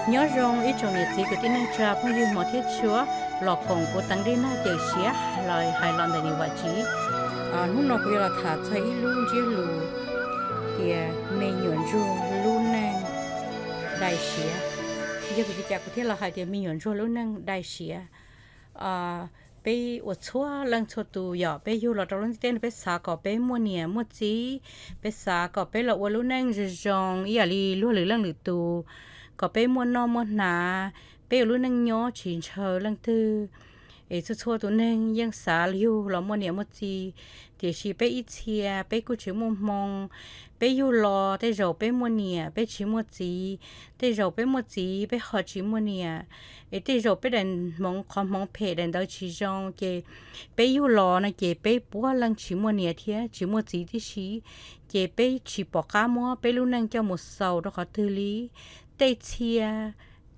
Nyob zoo ib tsoom niam txiv kwv tij neej tsa phooj ywg hmov thiab tshua, los koom kuv Teev Dej Nag Cawm Siav hais los ntawm niam Vam Tsiv. Hnub no kuv yuav los tham txog ib lub ntsiab lus tias me nyuam ntsuag lub neej dai siav. Yog vim li cas kuv thiaj los hais tias me nyuam ntsuag lub neej dai siav? Peb ua txhua leej txhua tus yom, peb yug los rau lub ntiaj teb no peb xav kom peb muaj niam muaj txiv, peb xav kom peb los ua lub neej zoo zoo ib yam li luag lwm leej lwm tus, kom peb muaj noj muaj hnav, peb ua lub neej nyob tsis ntshaw leej twg. Es txhua txhua tus neeg yeej xav yug los muaj niam muaj txiv, tiam sis peb ib txhia peb kuj tsis muaj hmoo. Peb yug los tej zaum peb muaj niam peb tsis muaj txiv, tej zaum peb muaj txiv peb ho tsis muaj niam, es tej zaum peb daim hmoov qhov hmoov phem daim ntawd tsis zoo ces peb yug los no ces peb puav leej tsis muaj niam thiab tsis muaj txiv tib si, ces peb tsis pom qab muab peb lub neej coj mus xaus rau qhov twg li. Tej txhia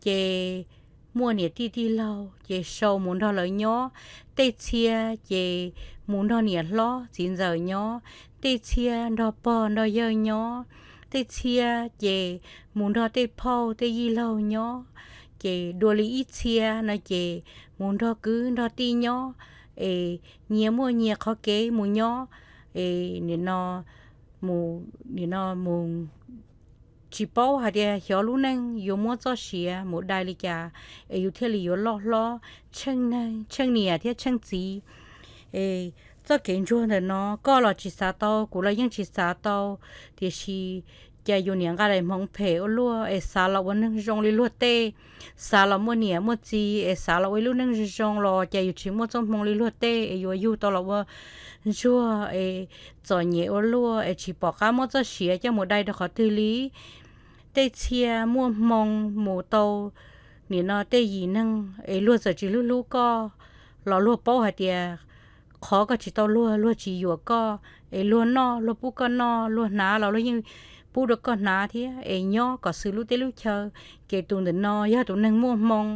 ces muaj niam tij tij laug ces sau mus nrog lawv nyob, tej txhia ces mus nrog niam hlob txiv ntxawm nyob, tej txhia nrog pog nrog yawg nyob, tej txhia ces mus nrog tej phauj tej yij laug nyob, ces dua li ib txhia no ces mus nrog kwv nrog tij nyob, es nyias muaj nyias qhov kev mus nyob, es nim no mus, nim no mus tsis paub hais tias xyov lub neej yuav muab txoj sia mus dai li cas, es yus thiaj li yuav loj hlob tsheej neeg tsheej niam thiab tsheej txiv. Es txoj kev ntsuag ntawm no koj los tsis xav tau, kuv los yeej tsis xav tau, tiam sis cas yus niam nqa daim hmoov phem ua luaj es xav los ua neeg zoo li luag tej, xav los muaj niam muaj txiv es xav los ua ib lub neej zoo zoo los cas yus tsis muaj txoj hmoo li luag tej es yuav yug tau los ua ntsuag es txom nyem ua luaj es tsis pom qab muab txoj sia coj mus dai rau qhov twg li. Tej txhia muaj hmoo mus tau nim no tej yim neeg es luag txawm tsis hlub hlub koj los luag paub hais tias qhov koj tsis tau luag, luag tsis yuam koj, es luag noj luag pub koj noj, luag hnav los luag yeej pub rau koj hnav thiab, es nyob kom xws lub teb lub chaw. Ces tus ntawm no yog tus neeg muaj hmoo,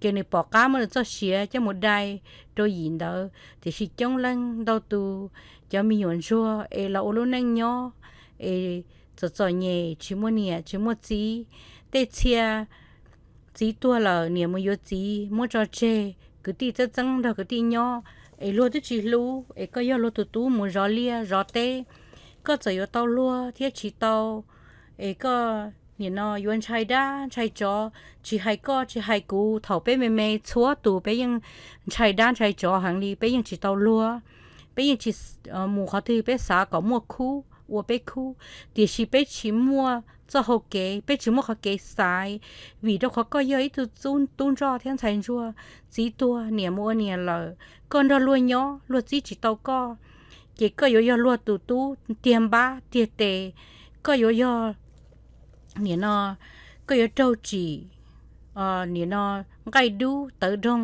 ces nws pom qab muab nws txoj sia coj mus dai rau yim ntawd, tiam sis coob leej ntau tus cov me nyuam ntsuag es los ua lub neej nyob es txom txom nyem tsis muaj niam tsis muaj txiv. Tej txhia txiv tuag lawm niam mus yuav txiv muab tso tseg, kwv tij txeeb txeeb nrog kwv tij nyob, es luag twb tsis hlub, es koj yog luag tus tub mus zov liaj zov teb, koj txawm yuav tau luag thiab tsis tau, es koj nim no yuav ntshai dab ntshai tsov, tsis hais koj tsis hais kuv, thaum peb me me txhua tus peb yeej ntshai dab ntshai tsov heev li, peb yeej tsis tau luag, peb yeej tsis mus qhov twg peb xav kom muaj khub ua peb khub, tiam sis peb tsis muaj txoj hau kev, peb tsis muaj qhov kev xaiv, vim rau qhov koj yog ib tug tub ntsoj thiab ntxhais ntsuag, txiv tuag niam mus ua niam lawm, koj nrog luag nyob luag txib tsis tau koj, ces koj yuav yog luag tus tub tiag npab tiag tes, koj yuav yog nim no koj yuav raug tsim nim no nqaij dub tawv doog,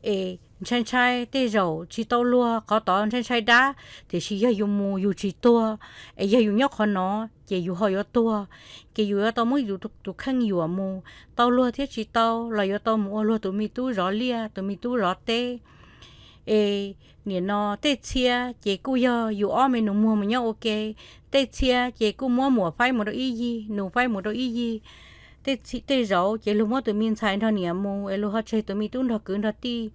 es ntshai ntshai tej zaum tsis tau luag qhov tod ntshai ntshai dab, tiam sis yog yus mus yus tsis tuag, es yog yus nyob qhov no ces yus ho yuav tuag, ces yus yuav tau muab yus tus kheej yuam mus, tau luag thiab tsis tau los yuav tau mus ua luag tus me tub zov liaj tus me tub zov teb. Es nim no tej txhia ces kuj yog yus ob me nus muag mus nyob ua ke, tej txhia ces kuj muab muam faib mus rau ib yig, nus faib mus rau ib yig. Tej zaum ces luag muab tus me ntxhais nrog niam mus es luag ho tseg tus me tub nrog kwv nrog tij,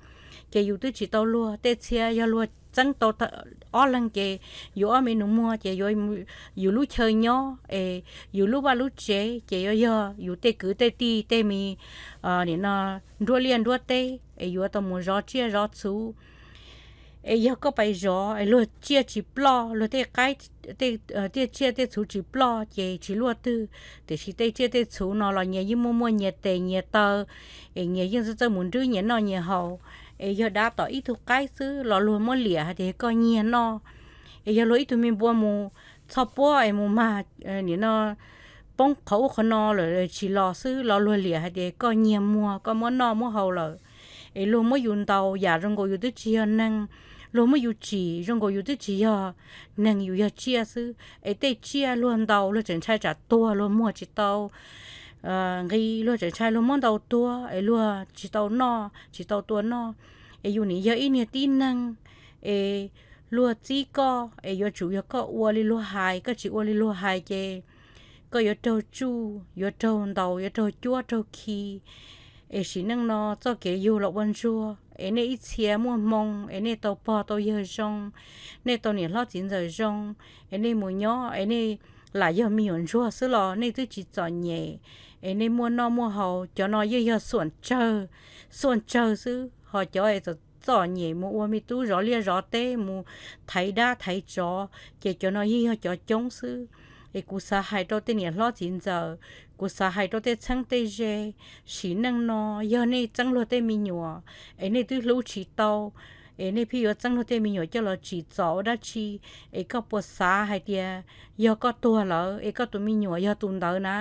ces yus twb tsis tau luag. Tej txhia yog luag txeeb tau ob leeg ces yus ob me nus muag ces yuav yus lub chaw nyob es yus lub vaj lub tsev ces yuav yog yus tej kwv tej tij tej me nim no nruab liaj nruab teb es yuav tau mus zov tsiaj zov txhu. Es yog koj pais zov es luag tsiaj tsis ploj, luag tej qaib, tej tsiaj tej txhu tsis ploj ces tsis luaj twg, tiam sis tej tsiaj tej txhu no los nyias yeej muaj muaj nyias tes nyias taw, es nyias yeej txawj txawj mus nrwb nyias noj nyias haus. Es yog dav tom ib tug qaib xwb los luag muab liam hais tias koj nyiag noj. Es yog luag ib tug me npua mus txhoj puab es mus mag nim no poob qhov ub qhov no lawm tsis los xwb los luag liam hais tias koj nyiag muag koj muab noj muab haus lawm. Es luag muab yus ntaus yam zoo nkaus yus twb tsis yog neeg, luag muab yus tsim zoo nkaus yus twb tsis yog neeg, yus yog tsiaj xwb. Es tej tsiaj luag ntaus luag tseem ntshai tsam tuag luag muag tsis tau nqi, luag tseem ntshai luag muab ntaus tuag es luag tsis tau noj tsis tau tua noj. Es yus nim yog ib niag tib neeg, es luag txib koj es yuav tsum yog koj ua li luag hais, koj tsis ua li luag hais ces koj yuav raug tsuj, yuav raug ntaus, yuav raug cuab raug khi. Es sim neej no txoj kev yug los ua ntsuag, es nej ib txhia muaj hmoo, es nej tau pog tau yawg zoo, nej tau niam hlob txiv ntxawm zoo, es nej mus nyob, es nej lam yog me nyuam ntsuag xwb los nej twb tsis txom nyem, es nej muaj noj muaj haus, cov no yeej yog xuam tsawg, xuam tsawg xwb, ho cov es txom nyem mus ua me tub zov liaj zov teb, mus thaiv dab thaiv tsov, ces cov no yeej yog cov coob xwb. Es kuv xav hais rau tej niam hlob txiv ntxawm, kuv xav hais rau tej txheeb tej ze, sim neej no yog nej txeeb luag tej me nyuam, es nej twb hlub tsis tau, es nej pheej yuav txeeb luag tej me nyuam coj los tsim txom ua dab tsi, es koj puas xav hais tias yog koj tuag lawm, es koj tus me nyuam yog tus ntawd na,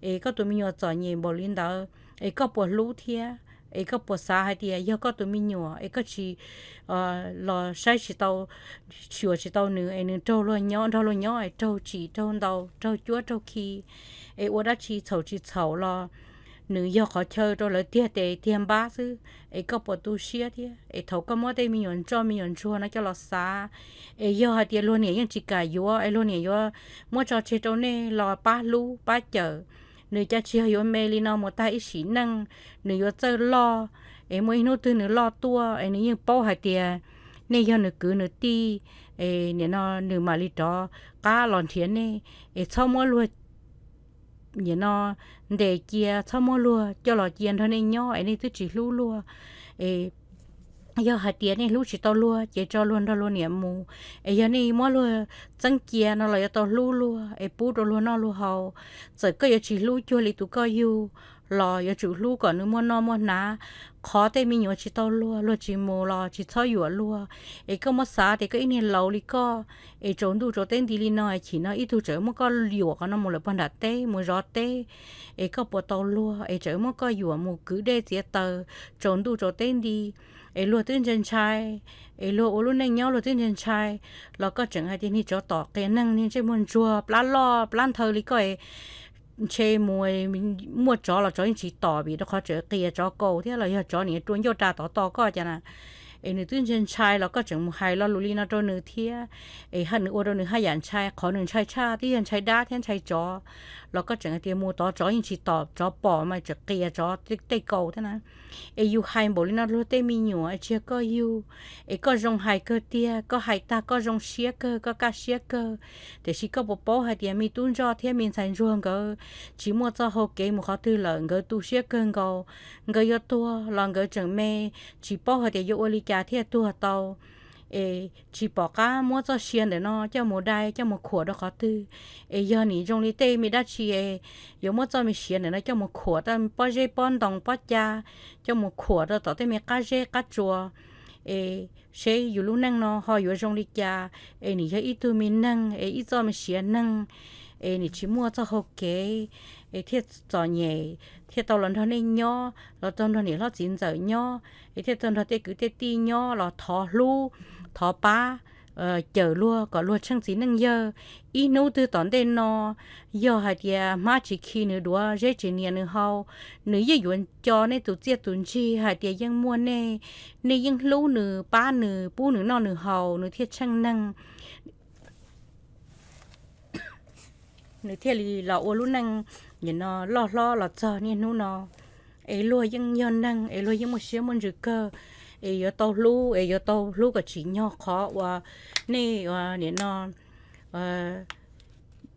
es koj tus me nyuam txom nyem npaum li ntawd, es koj puas hlub thiab? Es koj puas xav hais tias yog koj tus me nyuam, es koj tsis los saib tsis tau, xyuas tsis tau nws, es nws raug luag nyob, nrog luag nyob, es raug tsim raug ntaus raug cuab raug khi, es ua dab tsi txhaum tsis txhaum los nws yog qhov chaw rau lawv tiag tes tiag npab xwb, es koj puas tu siab thiab? Es thaum koj muab tej me nyuam ntsoj me nyuam ntsuag no coj los xav, es yog hais tias luag niam yeej tsis kam yuav, es luag niam yuav muab tso tseg rau nej los pab hlub pab cawm, nws cas tsis yog yuav me li no mus tag ib sim neej, nws yuav txawj loj, es muaj ib hnub twg nws loj tuaj, es nws yeej paub hais tias nej yog nws kwv nws tij, es nim no nws mam li rov qab los nrhiav nej, es txhob muab luag nim no ntes cia, txhob muab luag coj los cia nrog nej nyob, es nej twb tsis hlub luag. Es yog hais tias nej hlub tsis tau luag, ces tso luag nrog luag niam mus. Es yog nej muab luag txeeb cia no los yuav tau hlub luag, es pub rau luag noj luag haus. Txawm koj yuav tsis hlub cuag li tus koj yug los yuav tsum hlub kom nws muaj noj muaj hnav. Qhov tej me nyuam tsis tau luag, luag tsis mus los tsis txhob yuam luag. Es koj muab xav tias koj ib niag laus li koj, es tsaus ntuj tsaus teb nti li no, chim no ib tug tseem muab koj yuam qhov no mus lawm pog nram teb mus zov teb, es koj puas tau luag, es tseem muab koj yuam mus kwv dej txiav taws tsaus ntuj tsaus teb nti, es luag twb ntshai ntshai, es luag ua lub neej nyob luag twb ntshai ntshai, los koj tseem hais tias niag tsov tom qias neeg, niag ntsej muag ntsuag plab loj plab nthaw li koj, ntshe mus muaj tsov los tsov yeej tsis tom vim rau qhov tseem qias tsov kaus thiab los yog tsov nim rua ncauj ra tod to koj cas na. Es nws twb ntshai ntshai los koj tseem mus hais lo lus li no rau nws thiab, es nws ua rau nws haj yam ntshai. Qhov nws ntshai tshaj twb yog ntshai dab thiab ntshai tsov, los koj tseem hais tias mus tod tsov yeej tsis tom, tsov pom mas tseem qias tsov tej kaus thiab na. Es yus hais npaum li no luag tej me nyuam es tsis yog koj yug, es koj zoo hais kawg tiag, koj hais tag koj zoo siab kawg, koj kaj siab kawg, tiam sis koj puas paub hais tias me tub ntsoj thiab me ntxhais ntsuag nkawd tsis muaj txoj hau kev mus qhov twg lawm, nkawd tu siab kawg nkaus, nkawd yuav tuag los nkawd tseem me, tsis paub hais tias yuav ua li cas thiaj tuag tau. Es tsis pom qab muab txoj sia ntawm no coj mus dai coj mus khuam rau qhov twg. Es yog nim zoo li tej me dab tsi es yuav muab txoj me sia ntawm no coj mus khuam rau pob zeb pob ntoo pob ca, coj mus khuam rau tom tej me qab zeb qab tsua, es seb yus lub neej no ho yuav zoo li cas. Es nim yog ib tug me neeg es ib txoj me sia neeg, es nim tsis muaj txoj hau kev, es thiaj txom nyem, thiaj tau los nrog nej nyob, los tau nrog niam hlob txiv ntxawm nyob, es thiaj tau nrog tej kwv tej tij nyob los thov hlub, thov pab, cawm luag kom luag tsheej txiv neej yawg. Ib hnub twg tom ntej no, yog hais tias hmab tsis khi nws duav, zeb tsis nias nws hau, nws yeej yuav nco nej tus txiaj tus ntsig hais tias yeej muaj nej, nej yeej hlub nws, pab nws, pub nws noj nws haus, nws thiaj tsheej neeg, nws thiaj li los ua lub neej nim no loj hlob los txog niaj hnub no. Es luag yeej yog neeg, es luag yeej muaj siab muaj ntsws kawg, es yuav tau hlub, es yuav tau hlub kom tsim nyog qhov uas nej nim no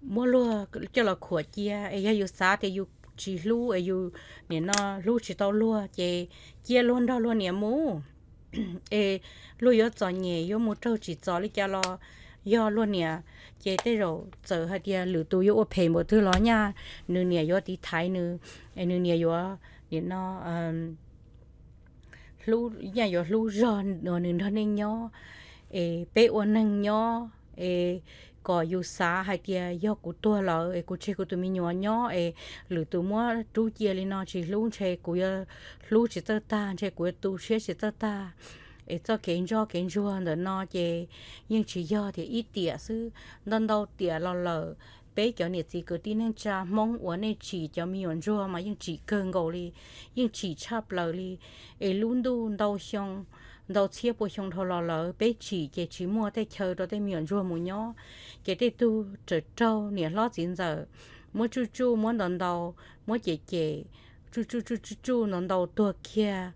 muab luag coj los khuam cia. Es yog yus xav tias yus tsis hlub, es yus nim no hlub tsis tau luag, ces cia luag nrog luag niam mus. Es luag yuav txom nyem, yuav mus raug tsim txom li cas los yog luag niam. Ces tej zaum txawm hais tias lwm tus yuav ua phem npaum twg los nyaj nws niam yuav tiv thaiv nws, es nws niam yuav nim no hlub, nyaj yuav hlub zog nws nrog nej nyob. Es peb ua neeg nyob, es kom yus xav hais tias yog kuv tuag lawm es kuv tseg kuv tus me nyuam nyob, es lwm tus muab rub cia li no tsis hlub, ntshe kuv yuav hlub tsis txawj tag, ntshe kuv yuav tu siab tsis txawj tag. Es txoj kev ntsoj kev ntsuag ntawm no ces yeej tsis yog tias ib tiam xwb, ntau ntau tiam los lawm. Peb cov niam txiv kwv tij neej tsa Hmoob uas nej tsim cov me nyuam ntsuag mas yeej tsim kawg nkaus li, yeej tsim tshaj plaws li. Es lub ntuj ntau xyoo, ntau txhiab pua xyoo dhau los lawm, peb tsim ces tsis muaj tej chaw rau tej me nyuam ntsuag mus nyob. Ces tej tug raws raug niam hlob txiv ntxawm muab tsuj tsuj, muab ntaus ntaus, muab cem cem, tsuj tsuj tsuj tsuj tsuj ntaus ntaus tuag kiag.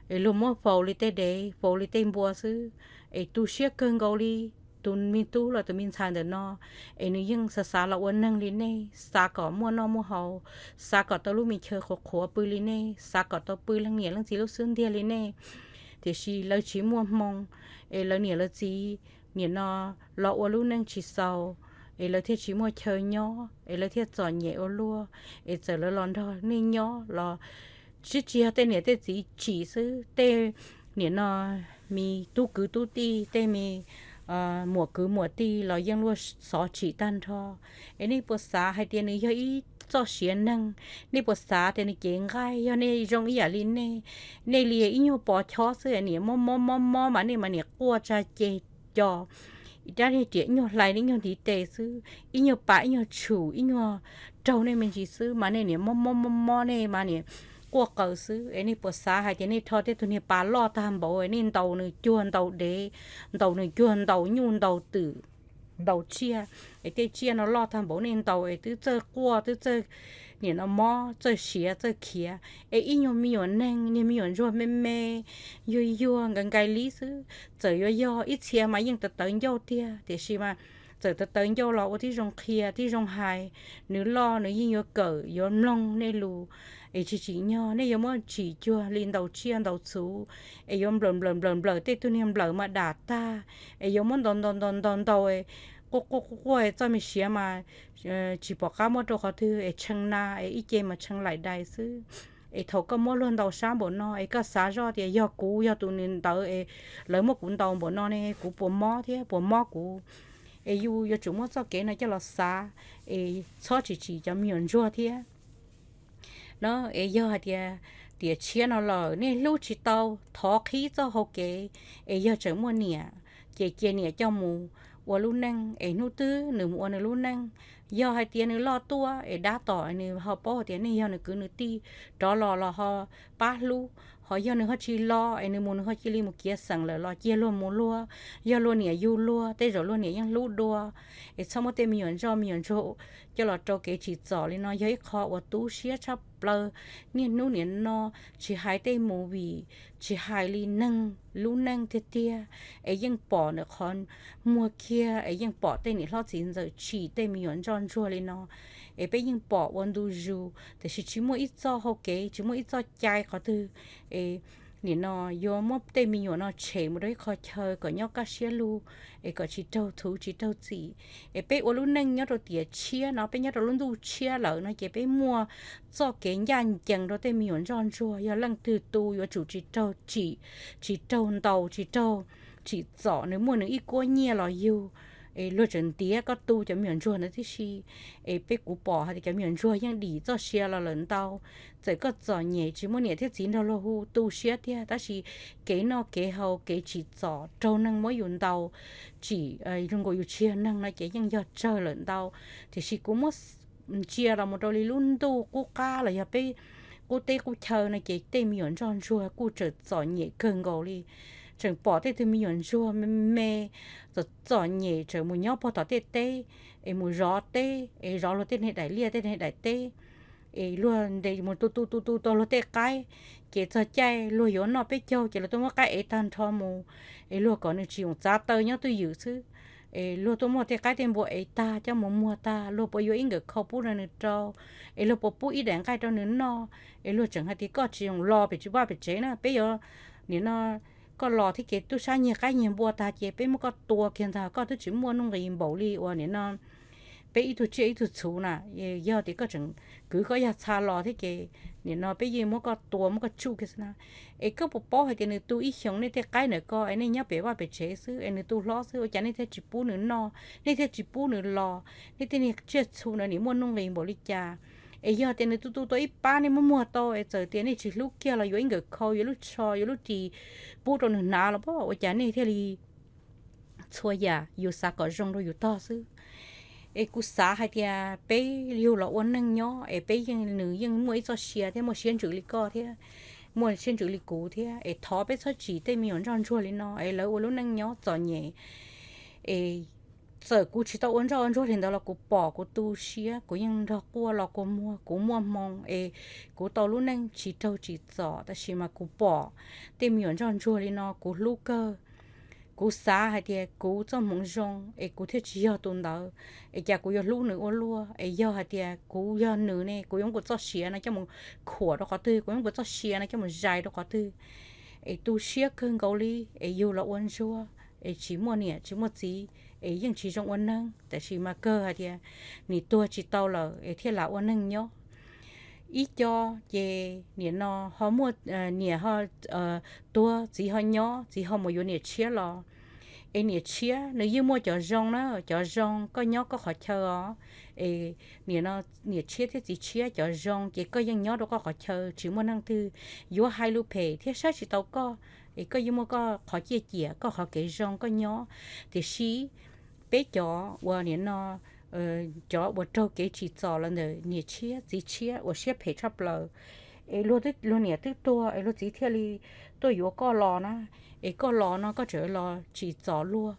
Es luag muab faus li tej dev, faus li tej npua xwb. Es tu siab kawg nkaus li, tus me tub los tus me ntxhais ntawm no, es nws yeej xav xav los ua neeg li nej, xav kom muaj noj muaj haus, xav kom tau lub me chaw qhuav qhuav pw li nej, xav kom tau pw leej niam leej txiv lub xub ntiag li nej. Tiam sis lawv tsis muaj hmoo, es lawv niam lawv txiv nim no los ua lub neej tsis xaus, es lawv thiaj tsis muaj chaw nyob, es lawv thiaj txom nyem ua luaj. Es txawm lawv los nrog nej nyob los tsis, tsis yog tej niam tej txiv tsim xwb, tej nim no me tub kwv tub tij, tej me muam kwv muam tij los yeej luaj xov tsim tag nrho. Es nej puas xav hais tias nws yog ib txoj siav neeg? Nej puas xav tias nws cev nqaij? Yog nej zoo ib yam li nej, nej li ib nyuag pos chob xwb, niam mob mob mob mob mas nej mas niam quaj tsa ceg co, rab niag riam ib nyuag hlais, ib nyuag ntiv tes xwb, ib nyuag pam ib nyuag tshum, ib nyuag raug nej me ntsis xwb mas nej niam mob mob mob mob, nej mas niam quaj qaws xwb. Es nej puas xav hais tias nej rho tej tug niag pas loj tag npaum, nej ntaus nws cuag ntaus dev, ntaus nws cuag ntaus nyuj ntaus twm, ntaus tsiaj, es tej tsiaj no loj tag npaum nej ntaus es twb txawj quaj, twb txawj nim no mob, txawj siav txawj khiav. Es ib nyuag me nyuam neeg, niag me nyuam ntsuag me me, yuag yuag nkai nkai li xwb, txawm yuav yog ib txhia mas yeej tawv tawv ncauj tiag, tiam sis mas txawm tawv tawv ncauj los ua tib zoo qhia tib zoo hais, nws loj nws yeej yuav kawm yuav mloog nej lus. Es tsis tsim nyog nej yuav muab tsim cuag li ntaus tsiaj ntaus txhu, es yuav nplawm nplawm nplawm nplawm tej tug niag nplawm mas dam tag, es yuav muab ntaus ntaus ntaus ntaus ntaus, quaj quaj quaj quaj, txoj me siav mas tsis pom qab muab rau qhov twg, es tshee na, es ib ce mas tshee laim dais xwb. Es thaum koj muab luag ntaus sab npaum no, es koj xav zoj tias yog kuv yog tus nws ntawd es lawv muab kuv ntaus npaum no ne, kuv puas mob thiab puas mob kuv? Es yus yuav tsum muab txoj kev no coj los xav, es txhob tsis tsim cov me nyuam ntsuag thiab. No es yog hais tias tiam tshiab no lawm nej hlub tsis tau, thov qhib txoj hau kev. Es yog tseem muaj niam, ces cia niam coj mus ua lub neej, es hnub twg nws mus ua nws lub neej. Yog hais tias nws loj tuaj es dab tom, nws ho paub tias nej yog nws kwv nws tij, rov los los ho pab hlub. Ho yog nws ho tsis los es nws mus nws ho cia li mus kiav xeem lawm los cia luag mus luag, yog luag niam yug luag, tej zaum luag niam yeej hlub dua. Es txhob muab tej me nyuam ntsoj me nyuam ntsuag coj los rau kev tsim txom li no yog ib qho uas tu siab tshaj plaws. Niaj hnub nim no tsis hais tej movie, tsis hais li neeg lub neej tiag tiag, es yeej pom ntawm qhov muag kiag, es yeej pom tej niam hlob txiv ntxawm tsim tej me nyuam ntsoj ntsuag li no. Es peb yeej pom ua ntu zus, tiam sis tsis muaj ib txoj hau kev, tsis muaj ib txoj cai qhov twg es nim no yuav muab tej me nyuam no tshem mus rau ib qho chaw kom nyob kaj siab lug, es kom tsis raug thuv tsis raug txim. Es peb ua lub neej nyob rau tiam tshiab no, peb nyob rau lub ntuj tshiab lawm no ces peb muaj txoj kev ncaj ncees rau tej me nyuam ntsoj ntsuag. Yog leej twg tu yuav tsum tsis raug tsim, tsis raug ntaus, tsis raug tsim txom, nws muaj nws ib kuab nyiaj los yug. Es luag tseem ntiav koj tu cov me nyuam ntsuag ntawd tib si. Es peb kuv pom hais tias cov me nyuam ntsuag yeej dim txoj sia los lawm ntau. Txawm koj txom nyem tsis muaj niam thiab txiv nrog luag hu tu siab tiag, tab sis kev noj kev haus kev tsim txom raug neeg muab yus ntaus, tsim zoo nkaus yus tsis yog neeg no ces yeej yog tsawg lawm ntau. Tiam sis kuv muab ntsia los mus rau li lub ntuj qub qab los yog peb qub teb qub chaw no ces tej me nyuam ntsoj ntsuag kuj tseem txom nyem kawg nkaus li. Tseem pom tej tug me nyuam ntsuag me me txom txom nyem tseem mus nyob puag tom tej teb, es mus zov teb, es zov luag tej niag daim liaj tej niag daim teb, es luag ntes mus tu tu tu tu tau luag tej qaib, ces txog caij luag yuav noj peb caug ces luag tuaj muab qaib ev tag nrho mus, es luag kom nws tsis txav taw nyob twj ywm xwb. Es luag tuaj muab tej qaib tej npua ev tag coj mus muag tag, luag puas yuav ib nkawm khau pub rau nws rau? Es luag puas pub ib daim nqaij rau nws noj? Es luag tseem hais tias koj tsis zoo los pem tsis vaj pem tsev na, peb yuav nim no koj los thiab ces tub sab nyiag qaib nyiag npua tag ces peb muab koj tua kiag ntag, koj twb tsis muaj nuj nqis npaum li uas nim no peb ib tug tsiaj ib tug txhuv na. Yog tias koj tseem kwv koj yog txha los thiab ces nim no peb yeej muab koj tua muab koj tsuj kiag xwb na. Es koj puas paub hais tias nws tu ib xyoos nej tej qaib ntawm ko es nej nyob pem vaj pem tsev xwb es nws tu hlob xwb, ua cas nej thiaj tsis pub nws noj, nej thiaj tsis pub nws los, nej tej niag tsiaj txhu ntawd nim muaj nuj nqis npaum li cas? Es yog tias nws tu tu tau ib pab nej muab muag tau es txawm tias nej tsis hlub kiag los yuav ib nkawm khau, yuav lub tsho, yuav lub ris pub rau nws hnav los pab, ua cas nej thiaj li txhua yam yus xav kom zoo rau yus tog xwb? Es kuv xav hais tias peb yug los ua neeg nyob es peb yeej, nws yeej muaj ib txoj sia thiab muaj siab ntsws li koj thiab, muaj siab ntsws li kuv thiab, es thov peb txhob tsim tej me nyuam ntsoj ntsuag li no es lawv ua lub neej nyob txom nyem. Es Txawm kuv tsis tau ua ntsoj ua ntsuag li ntawd los kuv pom, kuv tu siab, kuv yeej nrog quaj los kua muag, kuv muaj hmoo es kuv tau lub neej tsis raug tsim txom, tab sis mas kuv pom tej me nyuam ntsoj ntsuag li no kuv hlub kawg. Kuv xav hais tias kuv txoj hmoov zoo es kuv thiaj tsis yog tus ntawd, es cas kuv yuav hlub nws ua luaj, es yog hais tias kuv yog nws ne kuv yuav muab kuv txoj sia no coj mus khuam rau qhov twg, kuv yuav muab kuv txoj sia no coj mus zais rau qhov twg. Es tu siab kawg nkaus li, es yug los ua ntsuag, es tsis muaj niam tsis muaj txiv, es yeej tsis zoo ua neeg, tab sis mas kawg hais tias nim tuag tsis tau lawm es thiaj lam ua neeg nyob. Ib co ces nim no ho muaj, niam ho tuag txiv ho nyob, txiv ho mus yuav niam tshiab los. Es niam tshiab nws yeej muaj cov zoo na, cov zoo koj nyob koj qhov chaw os. Es nim no niam tshiab thiab txiv tshiab cov zoo ces koj yeej nyob rau koj qhov chaw tsis muaj neeg twg yuav hais lus phem thiab saib tsis tau koj. Es koj yeej muaj koj qhov ciaj ciam, koj qhov kev zoo koj nyob. Tiam sis peb cov uas nim no, cov uas raug kev tsim txom los ntawm niam tshiab txiv tshiab uas siab phem tshaj plaws, es luag niam twb tuag es luag txiv thiaj li tuaj yuav koj los na. Es koj los no koj tseem los tsim txom luag.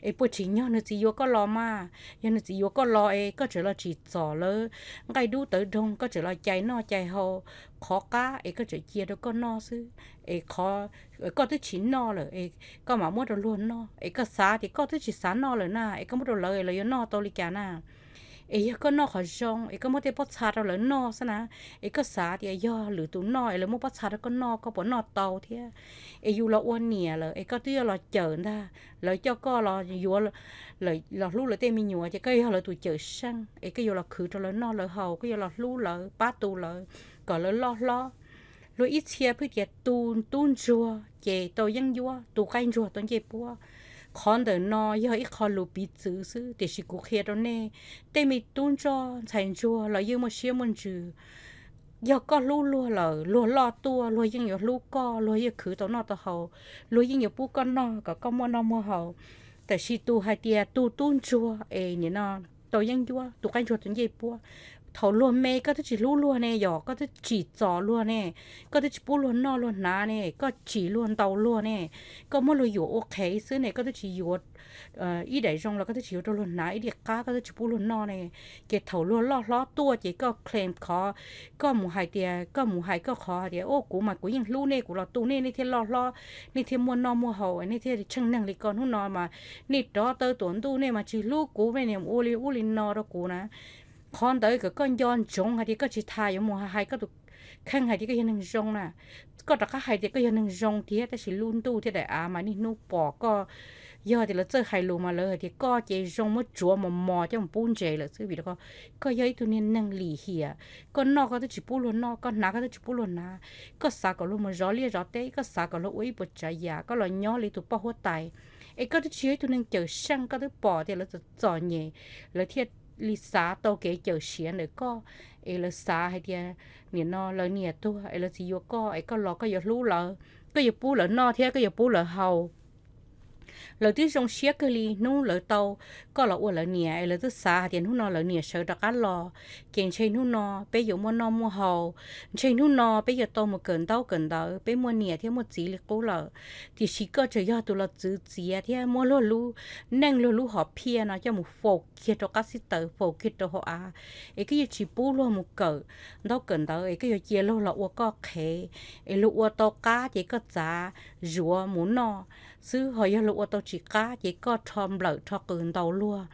Es puas tsim nyog nws txiv yuav koj los mas? Yog nws txiv yuav koj los es koj tseem los tsim txom lawv nqaij dub tawv doog, koj tseem los cais noj cais haus, qhov qab es koj tseem cia rau koj noj xwb. Es koj twb tsis noj lawm es koj mam muab rau luag noj, es koj xav tias koj twb tsis xav noj lawm na, es koj muab rau lawv es lawv yuav noj tau li cas na? Es yog koj noj qhov zoo es koj muab tej pob txha rau lawv noj xwb na, es koj xav tias yog lwm tus noj es lawv muab pob txha rau koj noj, koj puas noj tau thiab? Es yus los ua niam lawm es koj twb yuav los cawm ntag, lawv coj koj los yuav, los hlub lawv tej me nyuam ces koj yog lawv tus cawm seej es koj yuav los khwv rau lawv noj lawv haus, koj yuav los hlub lawv pab tu lawv kom lawv loj hlob. Luag ib txhia pheej tias tu tub ntsuag ces tau yeeb ncuab, tu qaib ntsuag tau ncej puab. Qhov ntawm no yog ib qho lus piv txwv xwb, tiam sis kuv qhia rau nej, tej me tub ntsoj ntxhais ntsuag los yeej muaj siab muaj ntsws. Yog koj hlub luag lawm, luag loj tuaj luag yeej yuav hlub koj, luag yeej khwv tau noj tau haus, luag yeej yuav pub koj noj kom koj muaj noj muaj haus. Tab sis tus hais tias tu tub ntsuag es nim no tau yeeb ncuab, tu qaib ntsuag tau ncej puab, thaum luag me koj twb tsis hlub luag ne, yog koj twb tsim txom luag ne, koj twb tsis pub luag noj luag hnav ne, koj tsim luag ntaus luag ne, koj muab luag yuam ua qhev xwb ne, koj twb tsis yuav ib daim zoo los koj twb tsis yuav rau luag hnav ib daim qab, koj twb tsis pub luag noj ne. Ces thaum luag loj hlob tuaj ces koj claim qhov, koj mus hais tias, koj mus hais koj qhov hais tias, o, kuv mas kuv yeej hlub nej, kuv los tu nej, nej thiaj loj hlob, nej thiaj muaj noj muaj haus, nej thiaj tsheej neeg li ko. Hnub no mas nej rov taw tuam ntuj, nej mas tsis hlub kuv, nej mus ua li ub li no rau kuv na. Qhov ntawd kom koj nco ntsoov hais tias koj tsis tas yuav mus hais koj tus kheej hais tias koj yog neeg zoo na. Koj rov qab hais tias koj yog neeg zoo thiab, tab sis lub ntuj thiab daim av mas niaj hnub pom koj. Yog tias lawv txawj hais lus mas lawv hais tias koj ces zoo muab tsuav mos mos coj mus pub ntses lawm xwb, vim rau qhov koj yog ib tug niag neeg lim hiam. Koj noj koj twb tsis pub luag noj, koj hnav koj twb tsis pub luag hnav, koj xav kom luag mus zov liaj zov teb, koj xav kom luag ua ib puas tsav yam, koj los nyob li tus poj huab tais. Es koj twb tsis yog ib tug neeg cawm seej, koj twb pom tias lawv txom txom nyem, lawv thiaj li xav tau kev cawm siav ntawm koj. Es lawv xav hais tias nim no lawv niam tuag es lawv txiv yuav koj, es koj los koj yuav hlub lawv, koj yuav pub lawv noj thiab koj yuav pub lawv haus. Lawv twb zoo siab kawg li hnub lawv tau koj los ua lawv niam, es lawv twb xav hais tias hnub no lawv niam sawv rov qab los, ces ntshe hnub no peb yuav muaj noj muaj haus, ntshe hnub no peb yuav tau mus kawm ntaub kawm ntawv, peb muaj niam thiab muaj txiv li qub lawm. Tiam sis koj tseem yog tus los txwv txiav thiab muab luag lub neej, luag lub hom phiaj no coj mus faus kiag rau qab xib taws, faus kiag rau hauv av. Es koj yuav tsis pub luag mus kawm ntaub kawm ntawv, es koj yuav cia luag los ua koj qhev. Es luag ua tau qab ces koj txav zuav mus noj xwb, ho yog luag ua tau tsis qab ces koj rho nplawm rho qws ntaus luag,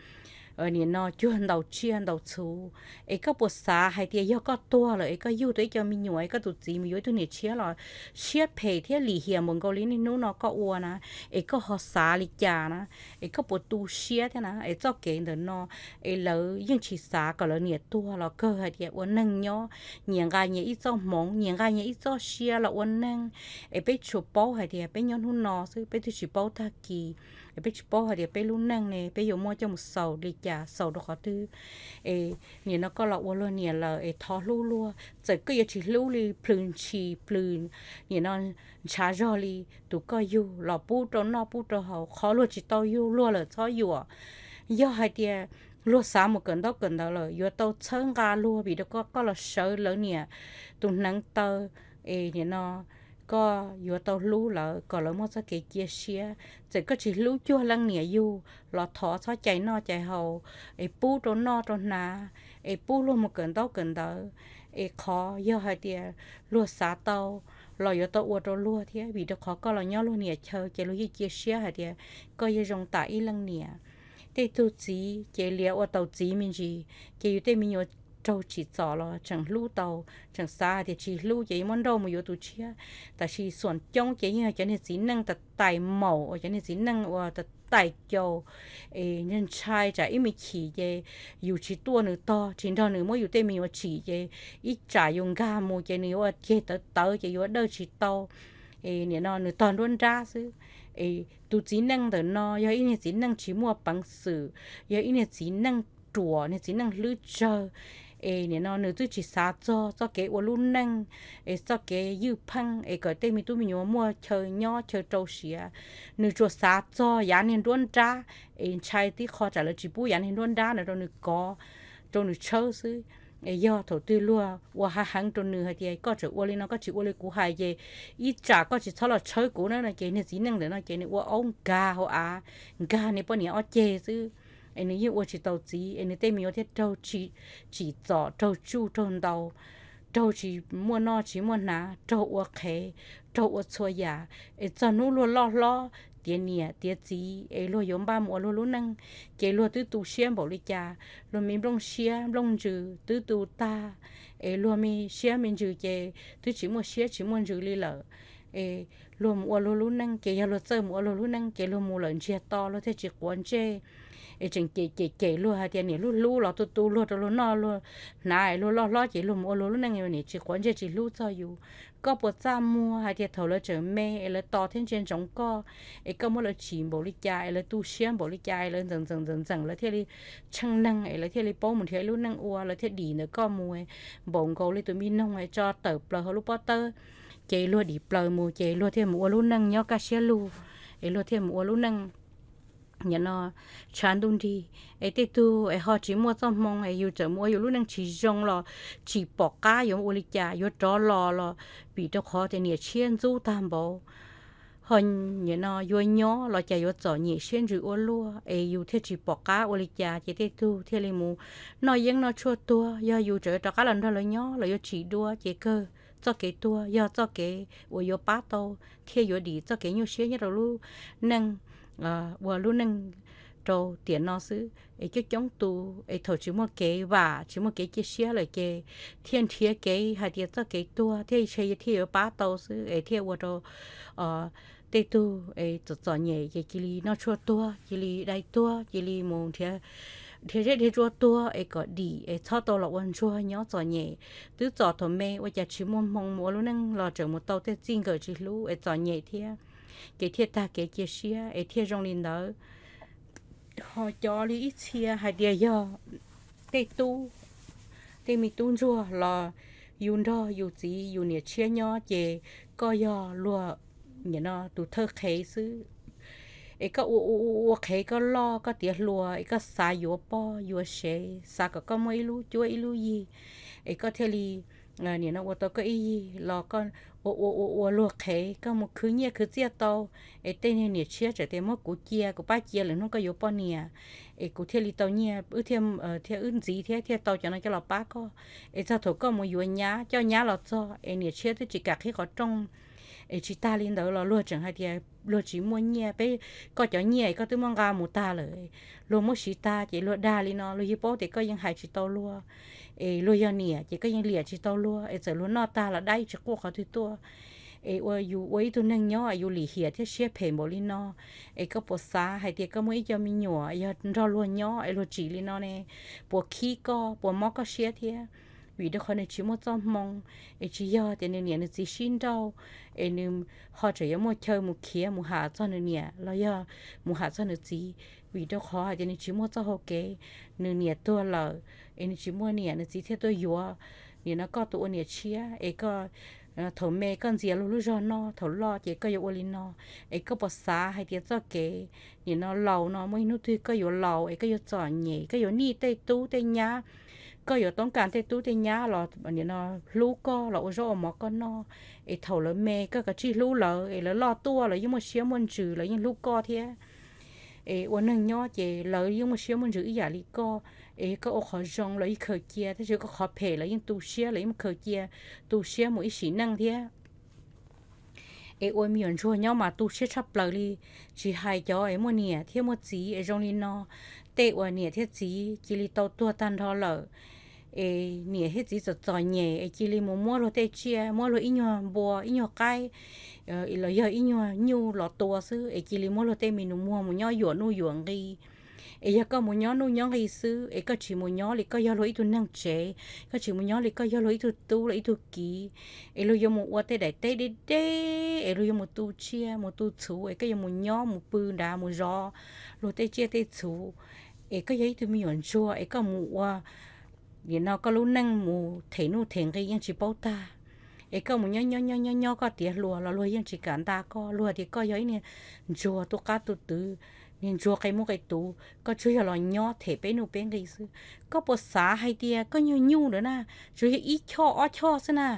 nim no cuag ntaus tsiaj ntaus txhu. Es koj puas xav hais tias yog koj tuag lawm es koj yug tau ib co me nyuam es koj tus txiv mus yuav ib tug niam tshiab los siab phem thiab lim hiam npaum nkaus li niaj hnub no koj ua na? Es koj ho xav li cas na? Es koj puas tu siab thiab na? Es txoj kev ntawm no, es lawv yeej tsis xav kom lawv niam tuag los kawg hais tias ua neeg nyob, nyias nqa nyias ib txoj hmoov, nyias nqa nyias ib txoj sia los ua neeg. Es peb tsuas paub hais tias peb nyob hnub no xwb, peb twb tsis paub tag kis. Es peb tsis paub hais tias peb lub neej ne peb yuav muab coj mus xaus li cas, xaus rau qhov twg. Es nim no koj los ua luag niam lawm es thov hlub luag, txawm koj yuav tsis hlub li plhws ntshis plhws, nim no ntshav zog li tus koj yug los pub rau noj pub rau haus, qhov luag tsis tau yug luag lawm txhob yuam. Yog hais tias luag xav mus kawm ntaub kawm ntawv lawm yuav tau txhawb nqa luag, vim rau koj, koj los sawv lawv niam tus hneev taw, es nim no koj yuav tau hlub lawv kom lawv muaj txoj kev cia siab. Txawm koj tsis hlub cuag leej niam yug los thov txhob cais noj cais haus, es pub rau noj rau hnav, es pub luag mus kawm ntaub kawm ntawv, es qhov yog hais tias luag xav tau los yuav tau ua rau luag thiab, vim rau qhov koj los nyob luag niam chaw ces luag yeej cia siab hais tias koj yeej zoo tam ib leej niam. Tej tug txiv ces liav ua taus txiv me ntsis, ces yus tej me nyuam raug tsim txom los tseem hlub tau, tseem xav hais tias tsis hlub ces yuav muab nrauj mus yuav tus tshiab. Tab sis xuam coob ces yeej yog cov niag txiv neej tas tais maum uas cov niag txiv neej uas tas tais caus, es ntshai tsam ib me chim ces yus tsis tuaj nws tog, tsis nrog nws muab yus tej me nyuam tsim ces ib tsam yus nkag mus ces nws yuav ua ceg tawv tawv ces yuav dawj tsis tau. Es nim no nws tog nruab nrab xwb. Es tus txiv neej ntawm no yog ib niag txiv neej tsis muaj peev xwm, yog ib niag txiv neej ruam, niag txiv neej hlwb tsawg. Es nim no nws twb tsis xav txog txoj kev ua lub neej, es txoj kev ywj pheej es kom tej me tub me nyuam muaj chaw nyob chaw rau siav. Nws tsuas xav txog yav niag nruab nrab, es ntshai tib qho tsam lawv tsis pub yav niag nruab nrab no rau nws kov, rau nws tshawb xwb. Es yog thaum twg luag ua hav heev rau nws hais tias koj tseem ua li no koj tsis ua li kuv hais ces ib tsam koj tsis txhob los tshawb kuv na no ces niag txiv neej ntawm no ces nws ua aub nkag hauv av, nkag niag poj niam ob ceg xwb. Es nws yeej ua tsis tau txiv, es nws tej me nyuam thiaj raug tsim txom, raug tsuj raug ntaus, raug tsis muaj noj tsis muaj hnav, raug ua qhev, raug ua txhua yam. Es txog hnub luag loj hlob tiav niam tiav txiv es luag yuav npaj mus ua luag lub neej, ces luag twb tu siab npaum li cas, luag me nplooj siab nplooj ntsws twb tu tag, es luag me siab me ntsws ces twb tsis muaj siab tsis muaj ntsws li lawm. Es luag mus ua luag lub neej ces yog luag txawj mus ua luag lub neej ces luag mus lawm ntsiag to luag thiaj tsis quav ntsej. Es tseem cem cem cem luag hais tias niam hlub hlub los tu tu luag rau luag noj luag hnav, luag loj hlob ces luag mus ua luag lub neej niam tsis quav ntsej tsis hlub txog yus. Koj puas txaj muag hais tias thaum lawv tseem me es lawv tos thiab ntsia ntsoov koj, es koj muab lawv tsim npaum li cas es lawv tu siab npaum li cas es lawv ntxeem ntxeem ntxeem ntxeem lawv thiaj li tsheej neeg es lawv thiaj li paub mus nrhiav lub neej ua, lawv thiaj dim ntawm koj mus npaum nkaus li tus me noog es tso tawm plaws hauv lub pob tawb, ces luag dim plaws mus ces luag thiaj mus ua lub neej nyob kaj siab lug, es luag thiaj mus ua lub neej nim no tshav ntuj nrig. Es tej tug es ho tsis muaj txoj hmoo es yus txawm mus ua yus lub neej tsis zoo los tsis pom qab yuav ua li cas yuav rov los los vim rau qhov tias niam tshiab ntxub tag npaum, ho nim no yuav nyob los cas yuav txom nyem siab ntsws ua luaj es yus thiaj tsis pom qab ua li cas ces tej tug thiaj li mus noj yeeb noj tshuaj tuag. Yog yus tseem rov qab los nrog lawv nyob los yuav tsim dua ces kawg txoj kev tuag yog txoj kev uas yuav pab tau thiaj yuav dim txoj kev nyuaj siab nyob rau lub neej, ua lub neej rau tiam no xwb. Es coob coob tus es thaum tsis muaj kev vam tsis muaj kev cia siab lawm ces thiaj nrhiav kev hais tias txoj kev tuag thiaj ntshe thiaj yuav pab tau xwb es thiaj ua rau tej tug es txom txom nyem ces cia li noj tshuaj tuag, cia li dai tuag, cia li mus nrhiav zeb dhia tsua tuag es kom dim es txhob tau los ua ntsuag nyob txom nyem. Twb txom thaum me ua cas tsis muaj hmoo mus ua lub neej los tseem mus tau tej txij nkawm tsis hlub es txom nyem thiab, ces thiaj tag kev cia siab es thiaj zoo li ntawd. Ho cov li ib txhia hais tias yog tej tub, tej me tub ntsuag los yus nrog yus txiv yus niam tshiab nyob ces koj yog luag nim no tus thawj qhev xwb. Es koj ua ua ua ua qhev koj loj koj tiav hluas es koj xav yuav poj yuav sev, xav kom koj muaj ib lub cuab ib lub yig, es koj thiaj li nim no ua tau koj ib yig los koj ua ua ua ua luag qhev koj mus khwv nyiaj khwv txiaj tau, es tej niag niam tshiab tseem tias muab kuv cia kuv pab cia lwm hnub koj yuav poj niam, es kuv thiaj li tau nyiaj wb thiaj thiaj wb ntxiv thiab thiaj tau cov no coj los pab koj. Es txog thaum koj mus yuav nyab coj nyab los txog es niam tshiab twb tsis kam qhib qhov rooj, es tsis tag li ntawd los luag tseem hais tias luag tsis muaj nyiaj, peb koj cov nyiaj koj twb muab nqa mus tag lawm, luag muab siv tag ces luag dag li no, luag yeej paub tias koj yeej hais tsis tau luag, es luag yog niam ces koj yeej liam tsis tau luag, es txawm luag noj tag los dab tsis quaj qhov twg tuaj. Es ua yus ua ib tug neeg nyob yus lim hiam thiab siab phem npaum li no, es koj puas xav hais tias koj muaj ib co me nyuam yog nrog luag nyob es luag tsim li no ne, puas khib koj puas mob koj siab thiab? Vim rau qhov nws tsis muaj txoj hmoo, es tsis yog tias nws niam nws txiv sib nrauj, es nws ho tseem yuav muaj chaw mus khiav mus ham txog nws niam los yog mus ham txog nws txiv, vim rau qhov hais tias nws tsis muaj txoj hau kev, nws niam tuag lawm, es nws tsis muaj niam nws txiv thiaj tuaj yuav. Nim no koj tus ua niam tshiab es koj thaum me koj ntxias luag lub zog noj, thaum loj ces koj yuav ua li no, es koj puas xav hais tias txoj kev nim no laus no muaj ib hnub twg koj yuav laus es koj yuav txom nyem, koj yuav nij tej tub tej nyab, koj yuav toob kas tej tub tej nyab los nim no hlub koj los ua zaub ua mov koj noj, es thaum lawv me koj kav tsij hlub lawv, es lawv loj tuaj lawv yeej muaj siab muaj ntsws lawv yeej hlub koj thiab. Es ua neeg nyob ces lawv yeej muaj siab muaj ntsws ib yam li koj. Es koj ua qhov zoo lawv yeej khaws cia, tab sis koj qhov phem lawv yeej tu siab lawv yeej khaws cia, tu siab mus ib sim neej thiab. Es ua me nyuam ntsuag nyob mas tu siab tshaj plaws li, tsis hais cov es muaj niam thiab muaj txiv es zoo li no, tej uas niam thiab txiv cia li tau tuag tag nrho lawm, es niam thiab txiv txom txom nyem es cia li mus muab luag tej tsiaj, muab luag ib nyuag npua ib nyuag qaib los yog ib nyuag nyuj los tua xwb es cia li muab luag tej me nus muag mus nyob yuam nuj yuam nqi. Es yog koj mus nyob nuj nyob nqi xwb es koj tsis mus nyob li koj yog luag ib tug neeg tsev, koj tsis mus nyob li koj yog luag ib tug tub los ib tug kiv, es luag yuav mus ua tej daim teb deb deb es luag yuav mus tu tsiaj mus tu txhuv es koj yuav mus nyob mus pw nrad mus zov luag tej tsiaj tej txhuv. Es koj yog ib tug me nyuam ntsuag es koj mus ua nim no koj lub neej mus them nuj them nqi yeej tsis paub tag. Es koj mus nyob nyob nyob nyob nyob koj tiav hluas los luag yeej tsis kam nta koj, luag tias koj yog ib niag ntsuag tu qab tu twv, niag ntsuag qe muj qe tuv, koj tsuas yog los nyob them peb nuj peb nqi xwb. Koj puas xav hais tias koj nyuag nyuj ntawd na, tsuas yog ib choj ob choj xwb na,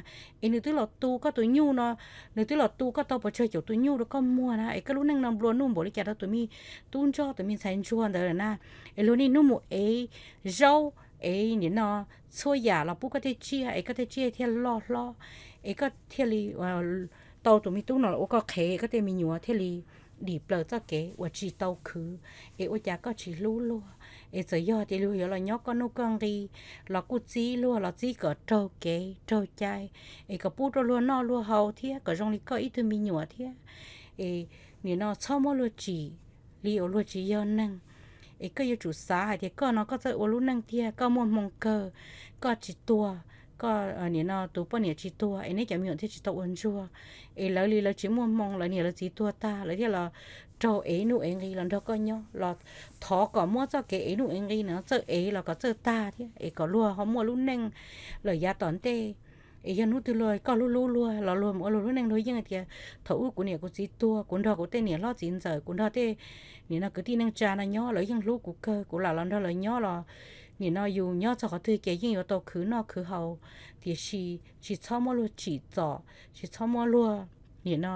es nws twb los tu koj tus nyuj no, nws twb los tu koj tau pes tsawg caum tus nyuj rau koj muag na, es koj lub neej no nplua nuj npaum li cas rau tus me tub ntsoj tus me ntxhais ntsuag ntawd na. Es luag niaj hnub mus ev zaub ev nim no txhua yam los pub koj tej tsiaj es koj tej tsiaj thiaj loj hlob, es koj thiaj li tau tus me tub no los ua koj qhev, koj tej me nyuam thiaj li dim plaws txoj kev uas tsis tau khwv. Es ua cas koj tsis hlub luag? Es txawm yog tias luag yuav los nyob koj nuj koj nqi los kuj txib luag los txib kom raug kev raug cai, es kom pub rau luag noj luag haus thiab kom zoo li koj ib tug me nyuam thiab. Es nim no txhob muab luag tsim li uas luag tsis yog neeg. Es koj yuav tsum xav hais tias koj no koj txawj ua lub neej tiag, koj muaj hmoo kawg, koj tsis tuag, koj nim no tus poj niam tsis tuag es neb cov me nyuam thiaj tsis tau ua ntsuag. Es lawv li lawv tsis muaj hmoo, lawv niam lawv txiv tuag tag lawv thiaj los raug ev nuj ev nqi los nrog koj nyob, los thov kom muab txoj kev ev nuj ev nqi no txawj ev los kom txawj tag thiab es kom luag ho muaj lub neej lawm yav tom ntej. Es yog hnub twg luag koj hlub hlub luag los luag mus ua luag lub neej luag yeej tias thaum ub kuv niam kuv txiv tuag kuv nrog kuv tej niam hlob txiv ntxawm kuv nrog tej nim no kwv tij neej tsa no nyob lawv yeej hlub kuv kawg, kuv lam los nrog lawv nyob los nim no yus nyob txog qhov twg ces yeej yuav tau khwv noj khwv haus. Tiam sis tsis txhob muab luag tsim txom, tsis txhob muab luag nim no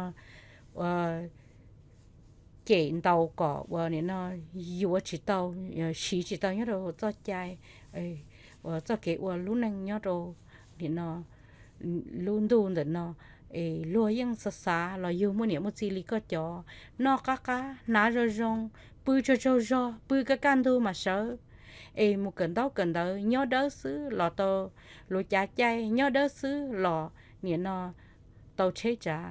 cem ntaus kom uas nim no yuav tsis tau, siv tsis tau nyob rau txoj cai uas txoj kev ua lub neej nyob rau nim no lub ntuj ntawm no. Es luag yeej xav xav los yug muaj niam muaj txiv li koj cov, noj qab qab hnav zoo zoo, pw tsaug tsaug zog pw kaj kaj ntug mas sawv, es mus kawm ntaub kawm ntawv nyob dawb xwb los tau luv cav caij, nyob dawb xwb los nim no tau tsheb tsav.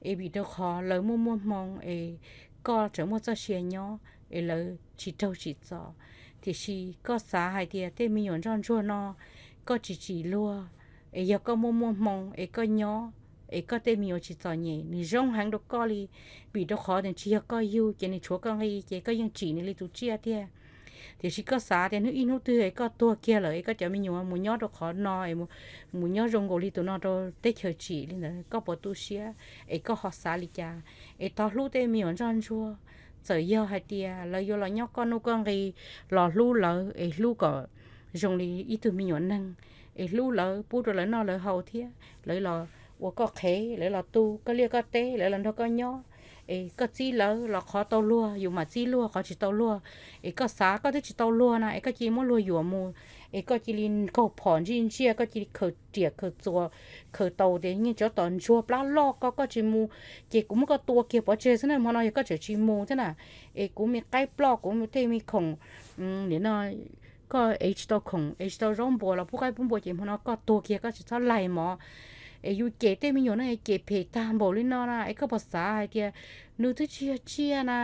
Es vim rau qhov lawv muaj muaj hmoo es koj tseem muaj txoj sia nyob es lawv tsis raug tsim txom. Tiam sis koj xav hais tias tej me nyuam ntsoj ntsuag no koj tsis tsim luag, es yog koj muaj muaj hmoo es koj nyob es koj tej me nyuam tsis txom nyem nws zoo heev rau koj li. Vim rau qhov nws tsis yog koj yug ces nws tshuav koj nqi ces koj yeej tsim nws li tus tsiaj tiag. Tiam sis koj xav tias hnub ib hnub twg es koj tuag kiag lawm es koj cov me nyuam mus nyob rau qhov no es mus nyob zoo nkaus li tus no rau teb chaws tsim li ntawd koj puas tu siab? Es koj ho xav li cas? Es thov hlub tej me nyuam ntsoj ntsuag, txawm yog hais tias lawv yuav los nyob koj nuj koj nqi los hlub lawv es hlub kom zoo li ib tug me nyuam neeg, es hlub lawv pub rau lawv noj lawv haus thiab lawv los ua koj qhev, lawv los tu koj liaj koj teb, lawv los nrog koj nyob. Es koj txib lawv los qhov tau luag yus mam txib luag, qhov tsis tau luag es koj xav koj twb tsis tau luag na es koj cia li muab luag yuam mus, es koj cia li nkaug phom ntsij ntsiaj, koj cia li khaws riam khaws txuas khaws taus tias yeej tsov tom ntsuag plab loj ko koj tsis mus ces kuv muab koj tua kiag pov tseg xwb na, hmo no yog koj tseem tsis mus thiab na es kuv me qaib ploj kuv tej me khoom nim no koj ev tsis tau khoom ev tsis tau zaub npua los pub qaib pub npua ces hmo no koj tuag kiag koj tsis txhob laig mov. Es yus cem tej me nyuam no cem phem tag npaum li no na es koj puas xav hais tias nws twb tsis yog tsiaj na?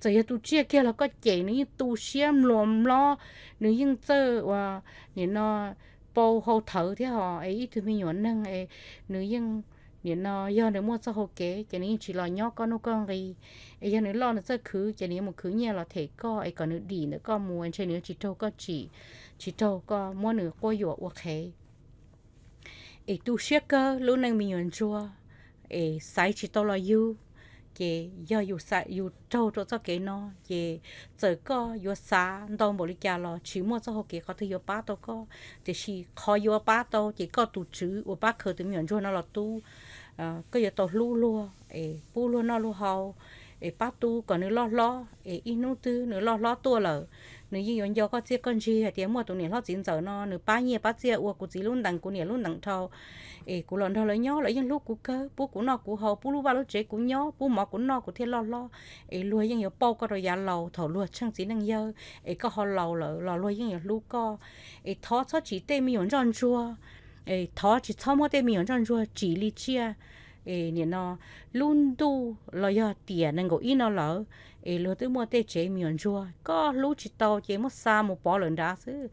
Txawm yog tus tsiaj kiag los koj cem nws yeej tu siab mluas mlob, nws yeej txawj ua nim no pau hau thawv thiab ho es ib tug me nyuam neeg es nws yeej nim no yog nws muaj txoj hau kev ces nws yeej tsis los nyob koj nuj koj nqi. Es yog nws loj nws txawj khwv ces nws yuav mus khwv nyiaj los them koj es kom nws dim ntawm koj mus, ntshe nws yuav tsis raug koj tsim, tsis raug koj muab nws quab yuam ua qhev. Es tu siab kawg lub neej me nyuam ntsuag, es xaiv tsis tau los yug, Ces yog yus raug rau txoj kev no ces txawm koj yuav xav ntau npaum li cas los tsis muaj txoj hau kev qhov twg yuav pab tau koj, tiam sis qhov yuav pab tau ces koj tus tswv uas pab khaws tus me nyuam ntsuag no los tub, koj yuav tau hlub luag es pub luag noj luag haus, es pab tub kom nws loj hlob, es ib hnub twg nws loj hlob tuaj lawm, nws yeej yuav nco koj txiaj koj ntsig hais tias muaj tus niam hlob txiv ntxawm no nws pab nyiaj pab txiaj ua kuv txiv lub ntees kuv niam lub ntees dhau, es kuv los nrog lawv nyob lawv yeej hlub kuv kawg, pub kuv noj kuv haus, pub lub vaj lub tsev kuv nyob, pub mov kuv noj kuv thiaj loj hlob. Es luag yeej yuav pauj koj rau yav laus thaum luag tsheej txiv neej yawg, es koj ho laus lawm los luag yeej yuav hlub koj. Es thov txhob tsim tej me nyuam ntsoj ntsuag, es thov tsis txhob muab tej me nyuam ntsoj ntsuag tsim li tsiaj. Es nim no lub ntuj los yog tiam nees nkaum ib no lawm, es luag twb muaj tej tsev me nyuam ntsuag, koj hlub tsis tau ces muab xa mus pov lawm nrad xwb.